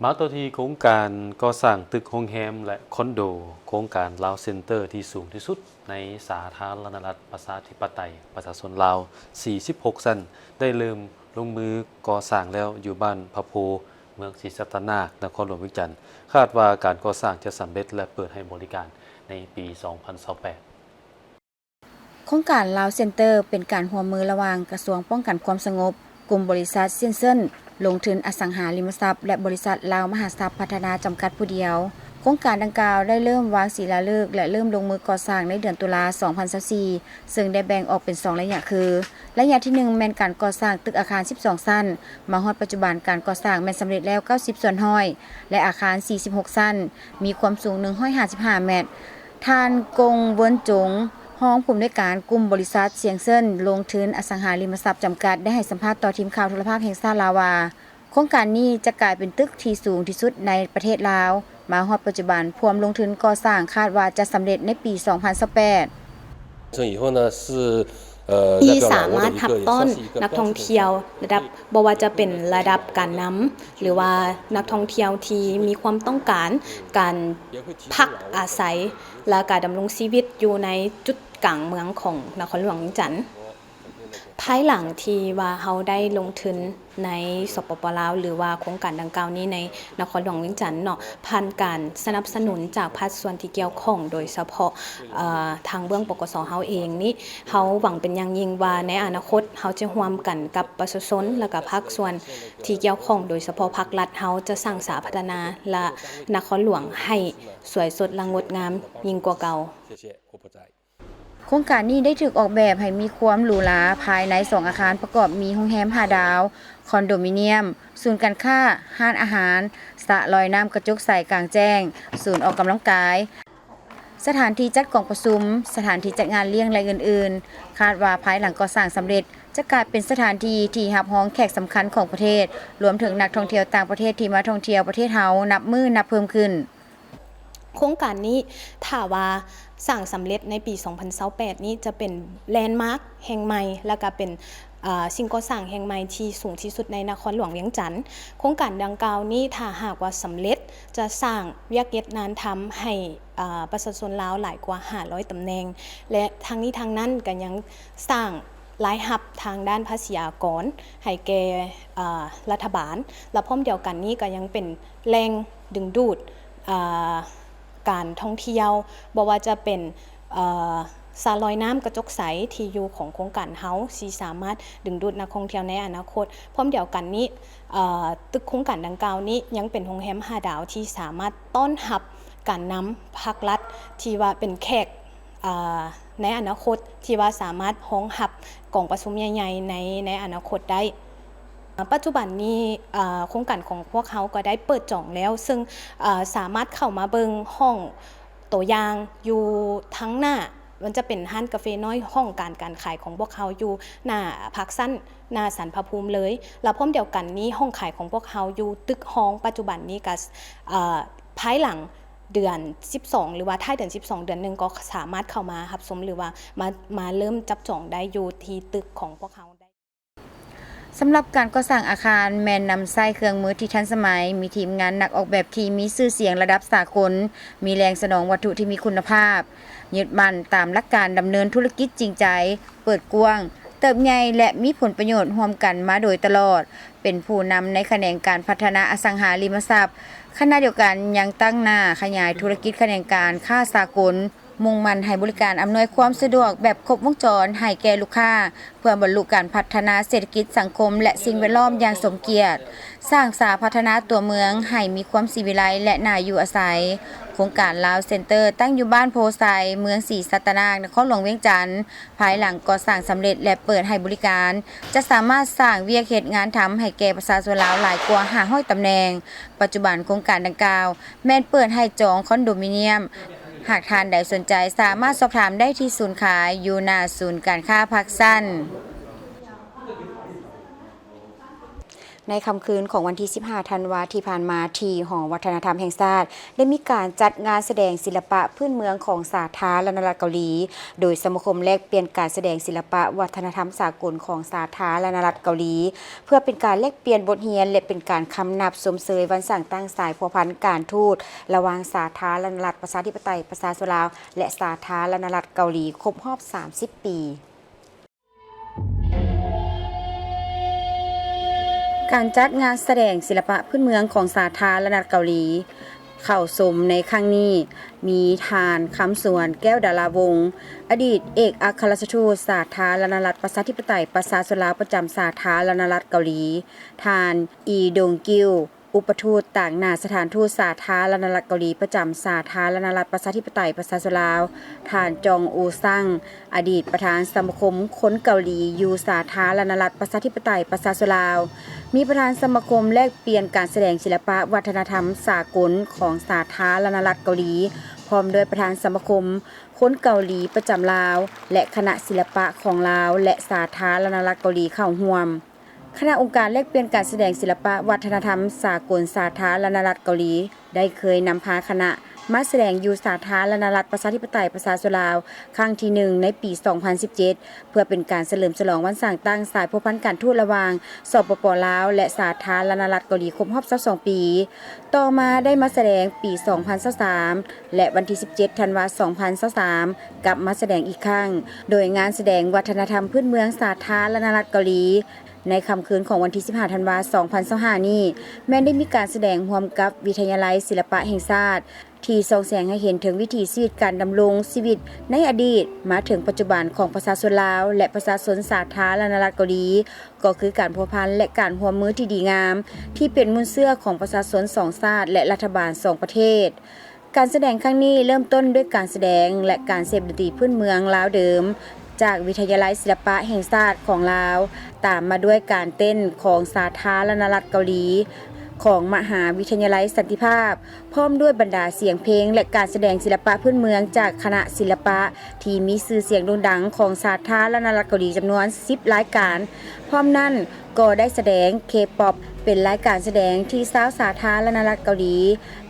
ມາຕໍ່ທີ່ໂຄງການກໍ່ສ້າງຕຶກໂຮງແຮມ ແລະ ຄອນໂດ ໂຄງການລາວເຊັນເຕີທີ່ສູງທີ່ສຸດໃນສາທາລະນະລັດປະຊາທິປະໄຕປະຊາຊົນລາວສີ່ສິບຫົກຊັ້ນ ໄດ້ເລີ່ມລົງມືກໍ່ສ້າງແລ້ວ ຢູ່ບ້ານພະໂພ ເມືອງສີສັດຕະນາກ ນະຄອນຫຼວງວຽງຈັນ. ຄາດວ່າການກໍ່ສ້າງຈະສຳເລັດ ແລະ ເປີດໃຫ້ບໍລິການໃນປີສອງພັນຊາວແປດ. ໂຄງການລາວເຊັນເຕີ ເປັນການຮ່ວມມືລະຫວ່າງກະຊວງປ້ອງກັນຄວາມສະຫງົບ, ກຸ່ມບໍລິສັດຊຽງເຊິນລົງທຶນອະສັງຫາລິມະຊັບ ແລະ ບໍລິສັດລາວມະຫາຊັບພັດທະນາຈຳກັດຜູ້ດຽວ. ໂຄງການດັ່ງກ່າວໄດ້ເລີ່ມວາງສີລາເລີກ ແລະ ເລີ່ມລົງມືກໍ່ສ້າງໃນເດືອນຕຸລາ ສອງພັນຊາວສີ່ ເຊິ່ງໄດ້ແບ່ງອອກເປັນສອງໄລຍະຄື ໄລຍະທີໜຶ່ງ ແມ່ນການກໍ່ສ້າງຕຶກອາຄານສິບສອງຊັ້ນ, ມາຮອດປັດຈຸບັນການກໍ່ສ້າງແມ່ນສຳເລັດແລ້ວເກົ້າສິບສ່ວນຮ້ອຍ ແລະ ອາຄານສີ່ສິບຫົກຊັ້ນ ມີຄວາມສູງໜຶ່ງຮ້ອຍຫ້າສິບຫ້າແມັດ. ທ່ານ ກົງ ເວິນຈົງ ຮອງຜູ້ອຳນວຍການກຸ່ມບໍລິສັດຊຽງເຊິນລົງທຶນອະສັງຫາລິມະຊັບຈຳກັດ ໄດ້ໃຫ້ສຳພາດຕໍ່ທີມຂ່າວໂທລະພາບແຫ່ງຊາດລາວວ່າ ໂຄງການນີ້ຈະກາຍເປັນຕຶກທີ່ສູງທີ່ສຸດໃນປະເທດລາວ. ມາຮອດປັດຈຸບັນ ພວມລົງທຶນກໍ່ສ້າງຄາດວ່າຈະສຳເລັດໃນປີສອງພັນຊາວແປດ. ທີ່ສາມາດຮັບຕ້ອນນັກທ່ອງທ່ຽວລະດັບ ບໍ່ວ່າຈະເປັນລະດັບການນຳ ຫຼືວ່ານັກທ່ອງທ່ຽວທີ່ມີຄວາມຕ້ອງການການພັກອາໄສ ແລະ ກາດຳລົງຊີວິດຢູ່ໃນຈຸດກາງເມືອງຂອງນະຄອນຫຼວງວຽງຈັນ. ພາຍຫຼັງທີ່ວ່າເຮົາໄດ້ລົງທຶນໃນ ສປປ ລາວ ຫຼືວ່າໂຄງການດັ່ງກ່າວນີ້ໃນນະຄອນຫຼວງວຽງຈັນເນາະ ຜ່ານການສະໜັບສະໜູນຈາກພາກສ່ວນທີ່ກ່ຽວຂ້ອງ ໂດຍສະເພາະ ເອີ ທາງເບື້ອງ ປກສ ເຮົາເອງນີ້ ເຮົາຫວັງເປັນຢ່າງຍິ່ງວ່າໃນອະນາຄົດເຮົາຈະຮ່ວມກັນກັບປະຊາຊົນ ແລະ ກະພາກສ່ວນທີ່ກ່ຽວຂ້ອງ ໂດຍສະເພາະພາກລັດ ເຮົາຈະສ້າງສາພັດທະນາ ແລະ ນະຄອນຫຼວງໃຫ້ສວຍສົດ ແລະ ງົດງາມຍິ່ງກວ່າເກົ່າ. ໂຄງການນີ້ໄດ້ຖືກອອກແບບໃຫ້ມີຄວາມຫຼູຫຼາພາຍໃນສອງອາຄານປະກອບມີໂຮງແຮມຫ້າດາວ, ຄອນໂດມິນຽມ, ສູນການຄ້າ, ຮ້ານອາຫານ, ສະລອຍນ້ຳກະຈົກໃສກາງແຈ້ງ, ສູນອອກກຳລັງກາຍ, ສະຖານທີ່ຈັດກອງປະຊຸມ, ສະຖານທີ່ຈັດງານລ້ຽງ ແລະ ອື່ນໆ. ຄາດວ່າພາຍຫຼັງກໍ່ສ້າງສຳເລັດ ຈະກາຍເປັນສະຖານທີ່ທີ່ຮັບຮອງແຂກສຳຄັນຂອງປະເທດ, ລວມເຖິງນັກທ່ອງທ່ຽວຕ່າງປະເທດທີ່ມາທ່ອງທ່ຽວປະເທດເຮົານັບມື້ນັບເພີ່ມຂຶ້ນ. ໂຄງການນີ້ຖ້າວ່າສ້າງສຳເລັດໃນປີສອງພັນຊາວແປດນີ້ຈະເປັນແລນມາກແຫ່ງໃໝ່ ແລ້ວກະເປັນສິ່ງກໍ່ສ້າງແຫ່ງໃໝ່ທີ່ສູງທີ່ສຸດໃນນະຄອນຫຼວງວຽງຈັນ. ໂຄງການດັ່ງກ່າວນີ້ຖ້າຫາກວ່າສຳເລັດ ຈະສ້າງວຽກເຮັດງານທຳໃຫ້ປະຊາຊົນລາວຫຼາຍກວ່າຫ້າຮ້ອຍຕຳແໜ່ງ ແລະ ທັງນີ້ທັງນັ້ນກະຍັງສ້າງລາຍຮັບທາງດ້ານພາສີອາກອນໃຫ້ແກ່ລັດຖະບານ ແລະ ພ້ອມດຽວກັນນີ້ກະຍັງເປັນແຫຼ່ງດຶງດູດ ການທ່ອງທ່ຽວ ບໍ່ວ່າຈະເປັນສະລອຍນ້ຳກະຈົກໃສທີ່ຢູ່ຂອງໂຄງການເຮົາ ຊິສາມາດດຶງດູດນັກທ່ອງທ່ຽວໃນອະນາຄົດ. ພ້ອມດຽວກັນນີ້ ຕຶກໂຄງການດັ່ງກ່າວນີ້ຍັງເປັນໂຮງແຮມຫ້າດາວທີ່ສາມາດຕ້ອນຮັບການນຳພາກລັດທີ່ວ່າເປັນແຂກ ໃນອະນາຄົດທີ່ວ່າສາມາດຮອງຮັບກອງປະຊຸມໃຫຍ່ໆໃນໃນອະນາຄົດໄດ້. ປັດຈຸບັນນີ້ໂຄງການຂອງພວກເຮົາກໍໄດ້ເປີດຈອງແລ້ວ ເຊິ່ງສາມາດເຂົ້າມາເບິ່ງຫ້ອງໂຕຢ່າງຢູ່ທາງໜ້າ ມັນຈະເປັນຮ້ານກາເຟນ້ອຍ ຫ້ອງການການຂາຍຂອງພວກເຮົາຢູ່ໜ້າພາກຊັ້ນ ໜ້າສັນພະພູມເລີຍ ແລະ ພ້ອມດຽວກັນນີ້ຫ້ອງຂາຍຂອງພວກເຮົາຢູ່ຕຶກຮອງ ປັດຈຸບັນນີ້ກໍພາຍຫຼັງ ເດືອນສິບສອງ ຫຼືວ່າທ້າຍເດືອນສິບສອງເດືອນໜຶ່ງກໍສາມາດເຂົ້າມາຮັບຊົມ ຫຼືວ່າມາມາເລີ່ມຈັບຈອງໄດ້ຢູ່ທີ່ຕຶກຂອງພວກເຮົາໄດ້. ສຳລັບການກໍ່ສ້າງອາຄານແມ່ນນຳໃຊ້ເຄື່ອງມືທີ່ທັນສະໄໝ, ມີທີມງານນັກອອກແບບທີ່ມີຊື່ສຽງລະດັບສາກົນ, ມີແຫຼ່ງສະໜອງວັດຖຸທີ່ມີຄຸນນະພາບ, ຍຶດໝັ້ນຕາມຫຼັກການດຳເນີນທຸລະກິດຈິງໃຈ, ເປີດກວ້າງ, ເຕີບໃຫຍ່ ແລະ ມີຜົນປະໂຫຍດຮ່ວມກັນມາໂດຍຕະຫຼອດ. ເປັນຜູ້ນຳໃນຂະແໜງການພັດທະນາອະສັງຫາລິມະຊັບ, ຂະນະດຽວກັນຍັງຕັ້ງໜ້າຂະຫຍາຍທຸລະກິດຂະແໜງການຄ້າສາກົນ, ມຸ່ງໝັ້ນໃຫ້ບໍລິການອຳນວຍຄວາມສະດວກແບບຄົບວົງຈອນໃຫ້ແກ່ລູກຄ້າ ເພື່ອບັນລຸການພັດທະນາເສດຖະກິດ, ສັງຄົມ ແລະ ສິ່ງແວດລ້ອມຢ່າງສົມກຽດ, ສ້າງສາພັດທະນາຕົວເມືອງໃຫ້ມີຄວາມສີວິໄລ ແລະ ໜ້າຢູ່ອາໄສ. ໂຄງການລາວເຊັນເຕີ ຕັ້ງຢູ່ບ້ານໂພໄຊ, ເມືອງສີສັດຕະນາກ, ນະຄອນຫຼວງວຽງຈັນ. ພາຍຫຼັງກໍ່ສ້າງສຳເລັດ ແລະ ເປີດໃຫ້ບໍລິການ, ຈະສາມາດສ້າງວຽກເຮັດງານທຳໃຫ້ແກ່ປະຊາຊົນລາວຫຼາຍກວ່າຫ້າຮ້ອຍຕຳແໜ່ງ. ປັດຈຸບັນໂຄງການດັ່ງກ່າວ ແມ່ນເປີດໃຫ້ຈອງຄອນໂດມິນຽມ. ຫາກທ່ານໃດສົນໃຈ ສາມາດສອບຖາມໄດ້ທີ່ສູນຂາຍ ຢູ່ໜ້າສູນການຄ້າພາກຊັນ. ໃນຄ່ຳຄືນຂອງວັນທີສິບຫ້າ ທັນວາທີ່ຜ່ານມາ, ທີ່ຫໍວັດທະນະທຳແຫ່ງຊາດ ໄດ້ມີການຈັດງານສະແດງສິລະປະພື້ນເມືອງຂອງສາທາລະນະລັດເກົາຫຼີ, ໂດຍສະມາຄົມແລກປ່ຽນການສະແດງສິລະປະວັດທະນະທຳສາກົນຂອງສາທາລະນະລັດເກົາຫຼີ ເພື່ອເປັນການແລກປ່ຽນບົດຮຽນ ແລະ ເປັນການຄຳນັບຊົມເຊີຍວັນສ້າງຕັ້ງສາຍພົວພັນການທູດລະຫວ່າງສາທາລະນະລັດປະຊາທິປະໄຕປະຊາຊົນລາວ ແລະ ສາທາລະນະລັດເກົາຫຼີ ຄົບຮອບສາມສິບປີ. ການຈັດງານສະແດງສິລະປະພື້ນເມືອງຂອງສາທາລະນະລັດເກົາຫຼີ ເຂົ້າຊົມໃນຄັ້ງນີ້ ມີທ່ານ ຄຳສວນ ແກ້ວດາລາວົງ ອະດີດເອກອັກຄະລັດຖະທູດສາທາລະນະລັດປະຊາທິປະໄຕປະຊາຊົນລາວປະຈຳສາທາລະນະລັດເກົາຫຼີ, ທ່ານ ອີດົງກິວ ອຸປະທູດຕາງໜ້າສະຖານທູດສາທາລະນະລັດເກົາຫຼີປະຈຳສາທາລະນະລັດປະຊາທິປະໄຕປະຊາຊົນລາວ, ທ່ານ ຈອງ ອູຊັງ ອະດີດປະທານສະມາຄົມຄົນເກົາຫຼີຢູ່ສາທາລະນະລັດປະຊາທິປະໄຕປະຊາຊົນລາວ, ມີປະທານສະມາຄົມແລກປ່ຽນການສະແດງສິລະປະວັດທະນະທຳສາກົນຂອງສາທາລະນະລັດເກົາຫຼີ, ພ້ອມດ້ວຍປະທານສະມາຄົມຄົນເກົາຫຼີປະຈຳລາວ ແລະ ຄະນະສິລະປະຂອງລາວ ແລະ ສາທາລະນະລັດເກົາຫຼີເຂົ້າຮ່ວມ. ຄະນະອົງການແລກປ່ຽນການສະແດງສິລະປະວັດທະນະທຳສາກົນສາທາລະນະລັດເກົາຫຼີ ໄດ້ເຄີຍນຳພາຄະນະມາສະແດງຢູ່ສາທາລະນະລັດປະຊາທິປະໄຕປະຊາຊົນລາວຄັ້ງທີໜຶ່ງໃນປີສອງພັນສິບເຈັດ ເພື່ອເປັນການສະເຫຼີມສະຫຼອງວັນສ້າງຕັ້ງສາຍພົວພັນການທູດລະຫວ່າງ ສປປ ລາວ ແລະ ສາທາລະນະລັດເກົາຫຼີຄົບຮອບຊາວສອງປີ. ຕໍ່ມາໄດ້ມາສະແດງປີສອງພັນຊາວສາມ ແລະ ວັນທີສິບເຈັດ ທັນວາ ສອງພັນຊາວສາມ ກັບມາສະແດງອີກຄັ້ງ, ໂດຍງານສະແດງວັດທະນະທຳພື້ນເມືອງສາທາລະນະລັດເກົາຫຼີ ໃນຄ່ຳຄືນຂອງວັນທີສິບຫ້າ ທັນວາ ສອງພັນຊາວຫ້ານີ້ ແມ່ນໄດ້ມີການສະແດງຮ່ວມກັບວິທະຍາໄລສິລະປະແຫ່ງຊາດ ທີ່ສ່ອງແສງໃຫ້ເຫັນເຖິງວິຖີຊີວິດການດຳລົງຊີວິດໃນອະດີດມາເຖິງປັດຈຸບັນຂອງປະຊາຊົນລາວ ແລະ ປະຊາຊົນສາທາລະນະລັດເກົາຫຼີ, ກໍຄືການພົວພັນ ແລະ ການຮ່ວມມືທີ່ດີງາມ ທີ່ເປັນມູນເຊື້ອຂອງປະຊາຊົນສອງຊາດ ແລະ ລັດຖະບານສອງປະເທດ. ການສະແດງຄັ້ງນີ້ເລີ່ມຕົ້ນດ້ວຍການສະແດງ ແລະ ການເສບດົນຕີພື້ນເມືອງລາວເດີມ ຈາກວິທະຍາໄລສິລະປະແຫ່ງຊາດຂອງລາວ, ຕາມມາດ້ວຍການເຕັ້ນຂອງສາທາລະນະລັດເກົາຫຼີ ຂອງມະຫາວິທະຍາໄລສັນຕິພາບ, ພ້ອມດ້ວຍບັນດາສຽງເພງ ແລະ ການສະແດງສິລະປະພື້ນເມືອງຈາກຄະນະສິລະປະທີ່ມີຊື່ສຽງໂດ່ງດັງຂອງສາທາລະນະລັດເກົາຫຼີຈຳນວນສິບລາຍການ. ພ້ອມນັ້ນກໍໄດ້ສະແດງເຄປັອບ ເປັນລາຍການສະແດງທີ່ຊາວສາທາລະນະລັດເກົາຫຼີ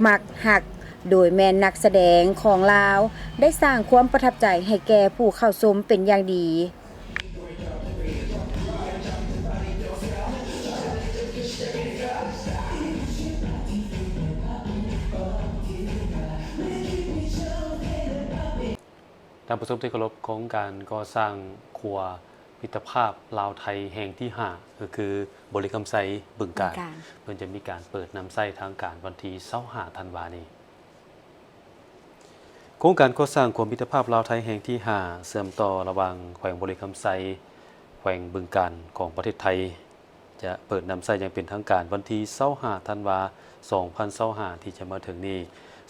ມັກຮັກ, ໂດຍແມ່ນນັກສະແດງຂອງລາວໄດ້ສ້າງຄວາມປະທັບໃຈໃຫ້ແກ່ຜູ້ເຂົ້າຊົມເປັນຢ່າງດີ. ທ່ານຜູ້ຊົມທີ່ເຄົາລົບ, ໂຄງການກໍ່ສ້າງຂົວມິດຕະພາບລາວໄທແຫ່ງທີຫ້າ ກໍຄືບໍລິຄຳໄຊ ບຶງການ ບຶງການ ເພິ່ນຈະມີການເປີດນຳໃຊ້ທາງການວັນທີຊາວຫ້າ ທັນວານີ້. ໂຄງການກໍ່ສ້າງຂົວມິດຕະພາບລາວໄທແຫ່ງທີຫ້າ ເຊື່ອມຕໍ່ລະຫວ່າງແຂວງບໍລິຄຳໄຊ ແຂວງບຶງການຂອງປະເທດໄທ ຈະເປີດນຳໃຊ້ຢ່າງເປັນທາງການວັນທີຊາວຫ້າ ທັນວາ ສອງພັນຊາວຫ້າ ທີ່ຈະມາເຖິງນີ້,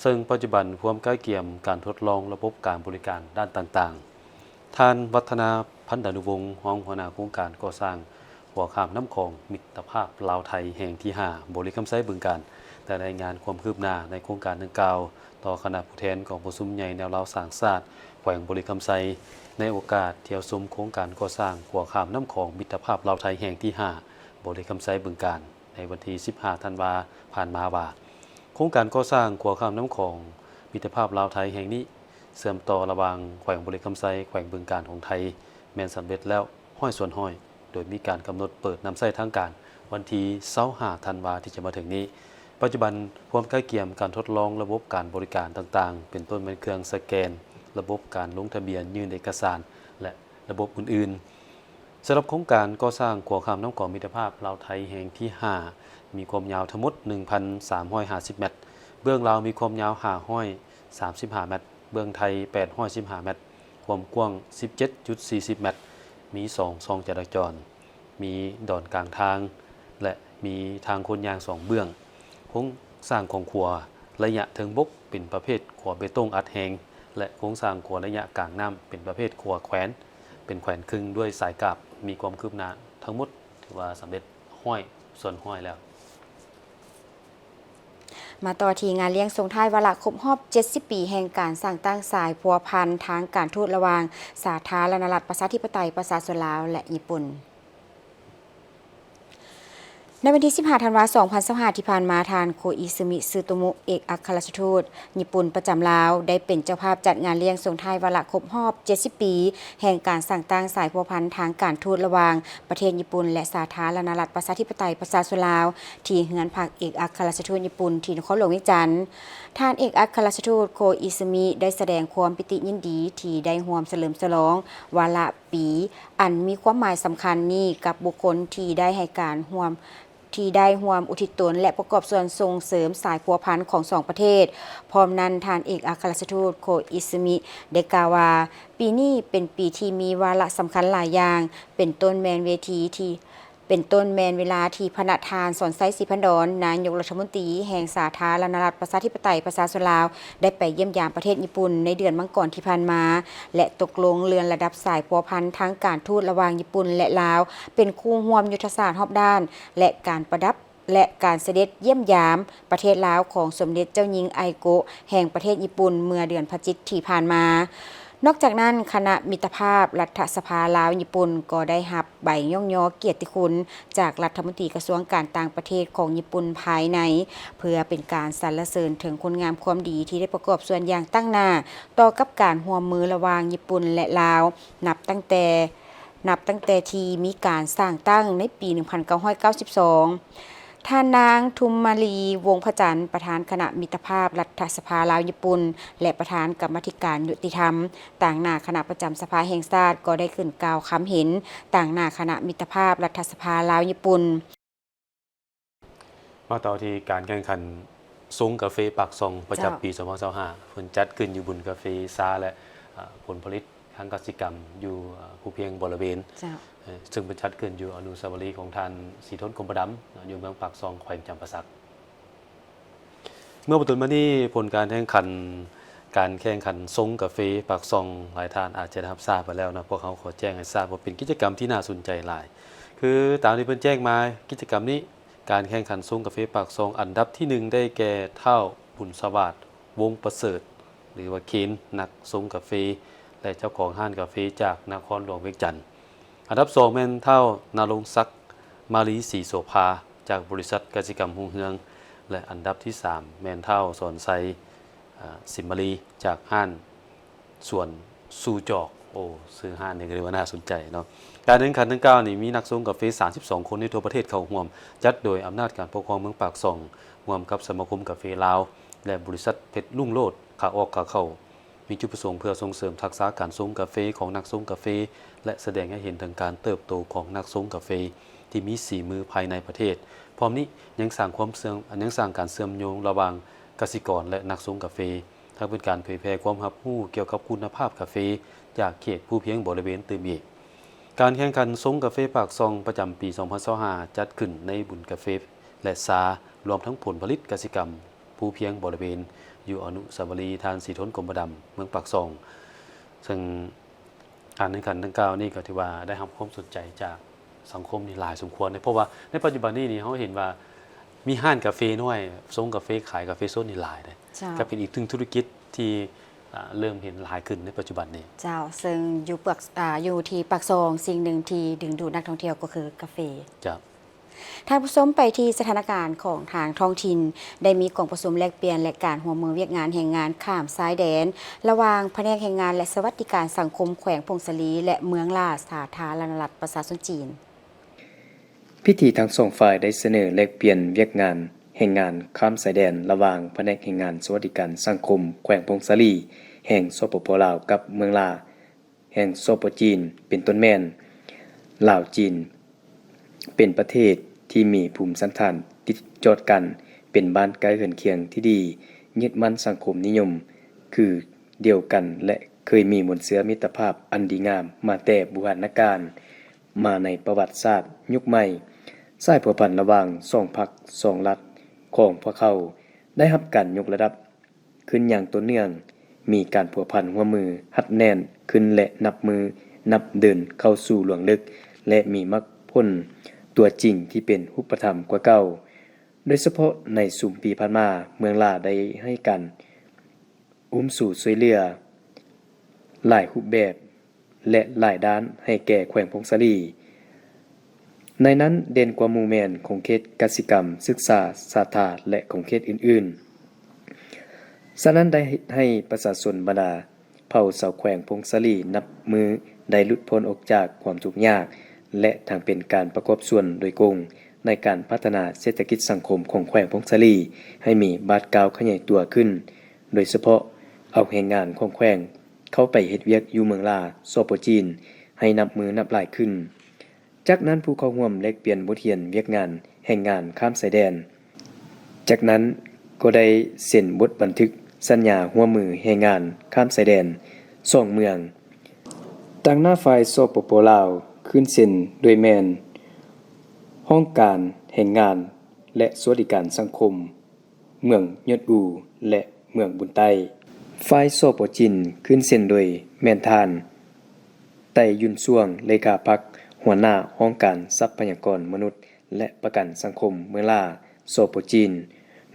ເຊິ່ງປັດຈຸບັນພວມກະກຽມການທົດລອງລະບົບການບໍລິການດ້ານຕ່າງໆ. ທ່ານ ວັດທະນາ ພັນດານຸວົງ ຮອງຫົວໜ້າໂຄງການກໍ່ສ້າງຂົວຂ້າມນ້ຳຂອງມິດຕະພາບລາວໄທແຫ່ງທີຫ້າ ບໍລິຄຳໄຊ ບຶງການ ໄດ້ລາຍງານຄວາມຄືບໜ້າໃນໂຄງການດັ່ງກ່າວ ຕໍ່ຄະນະຜູ້ແທນກອງປະຊຸມໃຫຍ່ແນວລາວສ້າງຊາດແຂວງບໍລິຄຳໄຊ ໃນໂອກາດທ່ຽວຊົມໂຄງການກໍ່ສ້າງຂົວຂ້າມນ້ຳຂອງມິດຕະພາບລາວໄທແຫ່ງທີຫ້າ ບໍລິຄຳໄຊ ບຶງການ ໃນວັນທີສິບຫ້າ ທັນວາ ຜ່ານມາວ່າ, ໂຄງການກໍ່ສ້າງຂົວຂ້າມນ້ຳຂອງມິດຕະພາບລາວໄທແຫ່ງນີ້ ເຊື່ອມຕໍ່ລະຫວ່າງແຂວງບໍລິຄຳໄຊ ແຂວງບຶງການຂອງໄທ ແມ່ນສຳເລັດແລ້ວ ຮ້ອຍສ່ວນຮ້ອຍ ໂດຍມີການກຳນົດເປີດນຳໃຊ້ທາງການວັນທີຊາວຫ້າ ທັນວາ ທີ່ຈະມາເຖິງນີ້. ປັດຈຸບັນພວມກະກຽມການທົດລອງລະບົບການບໍລິການຕ່າງໆ ເປັນຕົ້ນແມ່ນເຄື່ອງສະແກນ, ລະບົບການລົງທະບຽນຍື່ນເອກະສານ ແລະ ລະບົບອື່ນໆ. ສຳລັບໂຄງການກໍ່ສ້າງຂົວຂ້າມນ້ຳຂອງມິດຕະພາບລາວໄທແຫ່ງທີຫ້າ ມີຄວາມຍາວທັງໝົດ ໜຶ່ງພັນສາມຮ້ອຍຫ້າສິບແມັດ, ເບື້ອງລາວມີຄວາມຍາວ ຫ້າຮ້ອຍສາມສິບຫ້າແມັດ, ເບື້ອງໄທ ແປດຮ້ອຍສິບຫ້າແມັດ, ຄວາມກວ້າງ ສິບເຈັດຈຸດສີ່ສິບແມັດ, ມີສອງຊ່ອງຈະລາຈອນ, ມີດອນກາງທາງ ແລະ ມີທາງຄົນຍ່າງສອງເບື້ອງ. ໂຄງສ້າງຂອງຂົວໄລຍະເທິງບົກເປັນປະເພດຂົວເບຕົງອັດແຮງ ແລະ ໂຄງສ້າງຂົວໄລຍະກາງນ້ຳເປັນປະເພດຂົວແຂວນ, ເປັນແຂວນຄຶ່ງດ້ວຍສາຍກາບ, ມີຄວາມຄືບໜ້າທັງໝົດຖືວ່າສຳເລັດຮ້ອຍສ່ວນຮ້ອຍແລ້ວ. ມາຕໍ່ທີ່ງານລ້ຽງສົ່ງທ້າຍວາລະຄົບຮອບເຈັດສິບປີແຫ່ງການສ້າງຕັ້ງສາຍພົວພັນທາງການທູດລະຫວ່າງສາທາລະນະລັດປະຊາທິປະໄຕປະຊາຊົນລາວ ແລະ ຍີ່ປຸ່ນ. ໃນວັນທີສິບຫ້າ ທັນວາ ສອງພັນຊາວຫ້າ ທີ່ຜ່ານມາ, ທ່ານ ໂຄອິຊຶມິ ຊຶໂຕໂມະ ເອກອັກຄະລັດຖະທູດຍີ່ປຸ່ນປະຈຳລາວ ໄດ້ເປັນເຈົ້າພາບຈັດງານລ້ຽງສົ່ງທ້າຍວາລະຄົບຮອບ ເຈັດສິບປີ ແຫ່ງການສ້າງຕັ້ງສາຍພົວພັນທາງການທູດລະຫວ່າງປະເທດຍີ່ປຸ່ນ ແລະ ສາທາລະນະລັດ ປະຊາທິປະໄຕ ປະຊາຊົນລາວ ທີ່ເຮືອນພັກເອກອັກຄະລັດຖະທູດຍີ່ປຸ່ນ ທີ່ນະຄອນຫຼວງວຽງຈັນ. ທ່ານເອກອັກຄະລັດຖະທູດ ໂຄອິຊຶມິ ໄດ້ສະແດງຄວາມປີຕິຍິນດີທີ່ໄດ້ຮ່ວມສະເຫຼີມສະຫຼອງວາລະປີອັນມີຄວາມໝາຍສຳຄັນນີ້ກັບບຸກຄົນທີ່ໄດ້ໃຫ້ການຮ່ວມ ທີ່ໄດ້ຮ່ວມອຸທິດຕົນ ແລະ ປະກອບສ່ວນສົ່ງເສີມສາຍພົວພັນຂອງສອງປະເທດ. ພ້ອມນັ້ນ, ທ່ານເອກອັກຄະລັດຖະທູດ ໂຄອິຊຶມິ ໄດ້ກ່າວວ່າ, ປີນີ້ເປັນປີທີ່ມີວາລະສຳຄັນຫຼາຍຢ່າງ, ເປັນຕົ້ນແມ່ນເວທີທີ່ ເປັນຕົ້ນແມ່ນເວລາທີ່ພະນະທ່ານ ສອນໄຊ ສີພັນດອນ ນາຍົກລັດຖະມົນຕີແຫ່ງສາທາລະນະລັດ ປະຊາທິປະໄຕ ປະຊາຊົນລາວ ໄດ້ໄປຢ້ຽມຢາມປະເທດຍີ່ປຸ່ນໃນເດືອນມັງກອນທີ່ຜ່ານມາ ແລະ ຕົກລົງເລື່ອນລະດັບສາຍພົວພັນທາງການທູດລະຫວ່າງຍີ່ປຸ່ນ ແລະ ລາວ ເປັນຄູ່ຮ່ວມຍຸດທະສາດຮອບດ້ານ ແລະ ການປະດັບ ແລະ ການສະເດັດຢ້ຽມຢາມປະເທດລາວຂອງສົມເດັດເຈົ້າຍິງ ໄອໂກະ ແຫ່ງປະເທດຍີ່ປຸ່ນເມື່ອເດືອນພະຈິກທີ່ຜ່ານມາ. ນອກຈາກນັ້ນ, ຄະນະມິດຕະພາບລັດຖະສະພາລາວຍີ່ປຸ່ນ ກໍໄດ້ຮັບໃບຍ້ອງຍໍກຽດຕິຄຸນຈາກລັດຖະມົນຕີກະຊວງການຕ່າງປະເທດຂອງຍີ່ປຸ່ນພາຍໃນ ເພື່ອເປັນການສັນລະເສີນເຖິງຄຸນງາມຄວາມດີທີ່ໄດ້ປະກອບສ່ວນຢ່າງຕັ້ງໜ້າຕໍ່ກັບການຮ່ວມມືລະຫວ່າງຍີ່ປຸ່ນ ແລະ ລາວ ນັບຕັ້ງແຕ່ ນັບຕັ້ງແຕ່ທີ່ມີການສ້າງຕັ້ງໃນປີໜຶ່ງພັນເກົ້າຮ້ອຍເກົ້າສິບສອງ. ທ່ານນາງ ທຸມມາລີ ວົງພະຈັນ ປະທານຄະນະມິດຕະພາບລັດຖະສະພາລາວຍີ່ປຸ່ນ ແລະ ປະທານກຳມາທິການຍຸຕິທຳ ຕາງໜ້າຄະນະປະຈຳສະພາແຫ່ງຊາດ ກໍໄດ້ຂຶ້ນກ່າວຄຳເຫັນຕາງໜ້າຄະນະມິດຕະພາບລັດຖະສະພາລາວຍີ່ປຸ່ນ. ມາຕໍ່ທີ່ການແຂ່ງຂັນຊົງກາເຟປາກຊ່ອງປະຈຳ ເຈົ້າ ປີສອງພັນຊາວຫ້າ ເພິ່ນຈັດຂຶ້ນຢູ່ບຸນກາເຟຊາ ແລະ ອາ ຜົນຜະລິດທາງກະສິກຳຢູ່ ອາ ພູພຽງບໍລະເວນ ເຈົ້າ ເຊິ່ງເພິ່ນຈັດຂຶ້ນຢູ່ອະນຸສາວະລີຂອງທ່ານ ສີທົນ ກົມປະດຳ ຢູ່ເມືອງປາກຊ່ອງ ແຂວງຈຳປາສັກ. ເມື່ອບໍ່ດົນມານີ້ ຜົນການແຂ່ງຂັນ ການແຂ່ງຂັນຊົງກາເຟປາກຊ່ອງ ຫຼາຍທ່ານອາດຈະໄດ້ຮັບຊາບໄປແລ້ວເນາະ, ພວກເຮົາຂໍແຈ້ງໃຫ້ຊາບວ່າເປັນກິດຈະກຳທີ່ໜ້າສົນໃຈຫຼາຍ. ຄືຕາມທີ່ເພິ່ນແຈ້ງມາ, ກິດຈະກຳນີ້ ການແຂ່ງຂັນຊົງກາເຟປາກຊ່ອງ ອັນດັບທີໜຶ່ງ ໄດ້ແກ່ ທ້າວ ບຸນສະຫວາດ ວົງປະເສີດ ຫຼືວ່າ ເຄນ ນັກຊົງກາເຟ ແລະ ເຈົ້າຂອງຮ້ານກາເຟຈາກນະຄອນຫຼວງວຽງຈັນ. ອັນດັບສອງ ແມ່ນ ທ້າວ ນະລົງສັກ ມາລີ ສີໂສພາ ຈາກບໍລິສັດກະສິກຳຮຸ່ງເຮືອງ ແລະ ອັນດັບທີສາມ ແມ່ນ ທ້າວ ສອນໄຊ ອາ ສິມມາລີ ຈາກຮ້ານສວນຊູຈອກ. ໂອ້ ຊື່ຮ້ານນີ້ກໍຖືວ່າໜ້າສົນໃຈເນາະ. ການແຂ່ງຂັນດັ່ງກ່າວນີ້ ມີນັກຊົງກາເຟສາມສິບສອງຄົນໃນທົ່ວປະເທດເຂົ້າຮ່ວມ, ຈັດໂດຍອຳນາດການປົກຄອງເມືອງປາກຊ່ອງ ຮ່ວມກັບສະມາຄົມກາເຟລາວ ແລະ ບໍລິສັດເພັດລຸງໂລດ ຂາອອກຂາເຂົ້າ. ມີຈຸດປະສົງເພື່ອສົ່ງເສີມທັກສະການຊົງກາເຟຂອງນັກຊົງກາເຟ ແລະ ສະແດງໃຫ້ເຫັນເຖິງການເຕີບໂຕຂອງນັກຊົງກາເຟທີ່ມີສີມືພາຍໃນປະເທດ. ພ້ອມນີ້ຍັງສ້າງຄວາມເຊື່ອມ ຍັງສ້າງການເຊື່ອມໂຍງລະຫວ່າງກະສິກອນ ແລະ ນັກຊົງກາເຟ, ທັງເປັນການເຜີຍແຜ່ຄວາມຮັບຮູ້ກ່ຽວກັບຄຸນນະພາບກາເຟຈາກເຂດພູພຽງບໍລິເວນຕື່ມອີກ. ການແຂ່ງຂັນຊົງກາເຟປາກຊ່ອງປະຈຳປີສອງພັນຊາວຫ້າ ຈັດຂຶ້ນໃນບຸນກາເຟ ແລະ ຊາ ລວມທັງຜົນຜະລິດກະສິກຳ ພູພຽງບໍລິເວນ ຢູ່ອະນຸສາວະລີທ່ານ ສີທົນ ກົມປະດຳ ເມືອງປາກຊ່ອງ. ເຊິ່ງການແຂ່ງຂັນດັ່ງກ່າວນີ້ກໍຖືວ່າໄດ້ຮັບຄວາມສົນໃຈຈາກສັງຄົມນີ້ຫຼາຍສົມຄວນເດ ເພາະວ່າໃນປັດຈຸບັນນີ້ນີ້ ເຮົາເຫັນວ່າມີຮ້ານກາເຟນ້ອຍ ຊົງກາເຟ ຂາຍກາເຟສົດນີ້ຫຼາຍເດ້. ເຈົ້າ. ກໍເປັນອີກໜຶ່ງທຸລະກິດທີ່ ອ່າ ເລີ່ມເຫັນຫຼາຍຂຶ້ນໃນປັດຈຸບັນນີ້. ເຈົ້າ. ເຊິ່ງຢູ່ເປືອກ ອ່າ ຢູ່ທີ່ປາກຊ່ອງ ສິ່ງໜຶ່ງທີ່ດຶງດູດນັກທ່ອງທ່ຽວກໍຄືກາເຟ. ເຈົ້າ. ທ່ານຜູ້ຊົມ, ໄປທີ່ສະຖານະການຂອງທາງທ້ອງຖິ່ນ, ໄດ້ມີກອງປະຊຸມແລກປ່ຽນ ແລະ ການຮ່ວມມືວຽກງານແຮງງານຂ້າມຊາຍແດນ ລະຫວ່າງພະແນກແຮງງານ ແລະ ສະຫວັດດີການສັງຄົມແຂວງຜົ້ງສາລີ ແລະ ເມືອງລ່າ ສາທາລະນະລັດປະຊາຊົນຈີນ. ພິທີທັງສອງຝ່າຍໄດ້ສະເໜີແລກປ່ຽນວຽກງານແຮງງານຂ້າມຊາຍແດນ ລະຫວ່າງພະແນກແຮງງານສະຫວັດດີການສັງຄົມແຂວງຜົ້ງສາລີ ແຫ່ງ ສປປ ລາວ ກັບເມືອງລ່າ ແຫ່ງ ສປ ຈີນ ເປັນຕົ້ນແມ່ນ ລາວ-ຈີນ ເປັນປະເທດທີ່ມີພູມສັນຖານຕິດຈອດກັນ, ເປັນບ້ານໃກ້ເຮືອນຄຽງທີ່ດີ, ຍຶດໝັ້ນສັງຄົມນິຍົມຄືດຽວກັນ ແລະ ເຄີຍມີມູນເຊື້ອມິດຕະພາບອັນດີງາມມາແຕ່ບູຮານນະການ. ມາໃນປະຫວັດສາດຍຸກໃໝ່, ສາຍພົວພັນລະຫວ່າງສອງພັກສອງລັດຂອງພວກເຮົາໄດ້ຮັບການຍົກລະດັບ ຂຶ້ນຢ່າງຕໍ່ເນື່ອງ, ມີການພົວພັນຮ່ວມມືຮັດແໜ້ນຂຶ້ນ ແລະ ນັບມື້ນັບເດີນເຂົ້າສູ່ລວງເລິກ ແລະ ມີໝາກຜົນຕົວຈິງທີ່ເປັນຮູບປະທຳກວ່າເກົ່າ. ໂດຍສະເພາະໃນຊຸມປີຜ່ານມາ, ເມືອງລ່າໄດ້ໃຫ້ການອຸ້ມຊູຊ່ວຍເຫຼືອຫຼາຍຮູບແບບ ແລະ ຫຼາຍດ້ານໃຫ້ແກ່ແຂວງຜົ້ງສາລີ. ໃນນັ້ນເດັ່ນກວ່າໝູ່ແມ່ນຂົງເຂດກະສິກຳ, ສຶກສາ, ສາທາ ແລະ ຂົງເຂດອື່ນໆ. ສະນັ້ນໄດ້ໃຫ້ປະຊາຊົນບັນດາເຜົ່າຊາວແຂວງຜົ້ງສາລີນັບມື້ໄດ້ຫຼຸດພົ້ນອອກຈາກຄວາມທຸກຍາກ ແລະ ທັງເປັນການປະກອບສ່ວນໂດຍກົງໃນການພັດທະນາເສດຖະກິດສັງຄົມຂອງແຂວງຜົ້ງສາລີໃຫ້ມີບາດກ້າວຂະຫຍາຍຕົວຂຶ້ນ, ໂດຍສະເພາະເອົາແຮງງານຂອງແຂວງເຂົ້າໄປເຮັດວຽກຢູ່ເມືອງລາ, ສປ ຈີນ ໃຫ້ນັບມື້ນັບຫຼາຍຂຶ້ນ. ຈາກນັ້ນຜູ້ເຂົ້າຮ່ວມແລກປ່ຽນບົດຮຽນວຽກງານແຮງງານຂ້າມຊາຍແດນ. ຈາກນັ້ນກໍໄດ້ເຊັນບົດບັນທຶກສັນຍາຮ່ວມມືແຮງງານຂ້າມຊາຍແດນສອງເມືອງ. ຕາງໜ້າຝ່າຍ ສປປ ລາວ ຂຶ້ນເຊັນໂດຍແມ່ນຫ້ອງການແຮງງານ ແລະ ສະຫວັດດີການສັງຄົມ ເມືອງຍອດອູ ແລະ ເມືອງບຸນໃຕ້. ຝ່າຍ ສປ ຈີນ ຂຶ້ນເຊັນໂດຍແມ່ນທ່ານ ໄຕຢຸນຊ່ວງ ເລຂາພັກ ຫົວໜ້າຫ້ອງການຊັບພະຍາກອນມະນຸດ ແລະ ປະກັນສັງຄົມເມືອງລາ, ສປ ຈີນ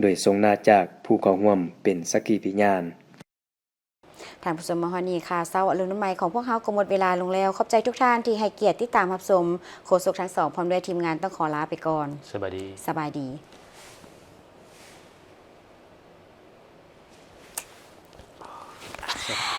ໂດຍຊົງໜ້າຈາກຜູ້ເຂົ້າຮ່ວມເປັນສັກຂີພະຍານ. ທ່ານຜູ້ຊົມ ມາຮອດນີ້ ຂ່າວເຊົ້າອະລຸນນະໃໝຂອງພວກເຮົາກໍໝົດເວລາລົງແລ້ວ. ຂອບໃຈທຸກທ່ານທີ່ໃຫ້ກຽດຕິດຕາມຮັບຊົມ. ໂຄສົກທັງສອງ ພ້ອມດ້ວຍທີມງານຕ້ອງຂໍລາໄປກ່ອນ. ສະບາຍດີ. ສະບາຍດີ.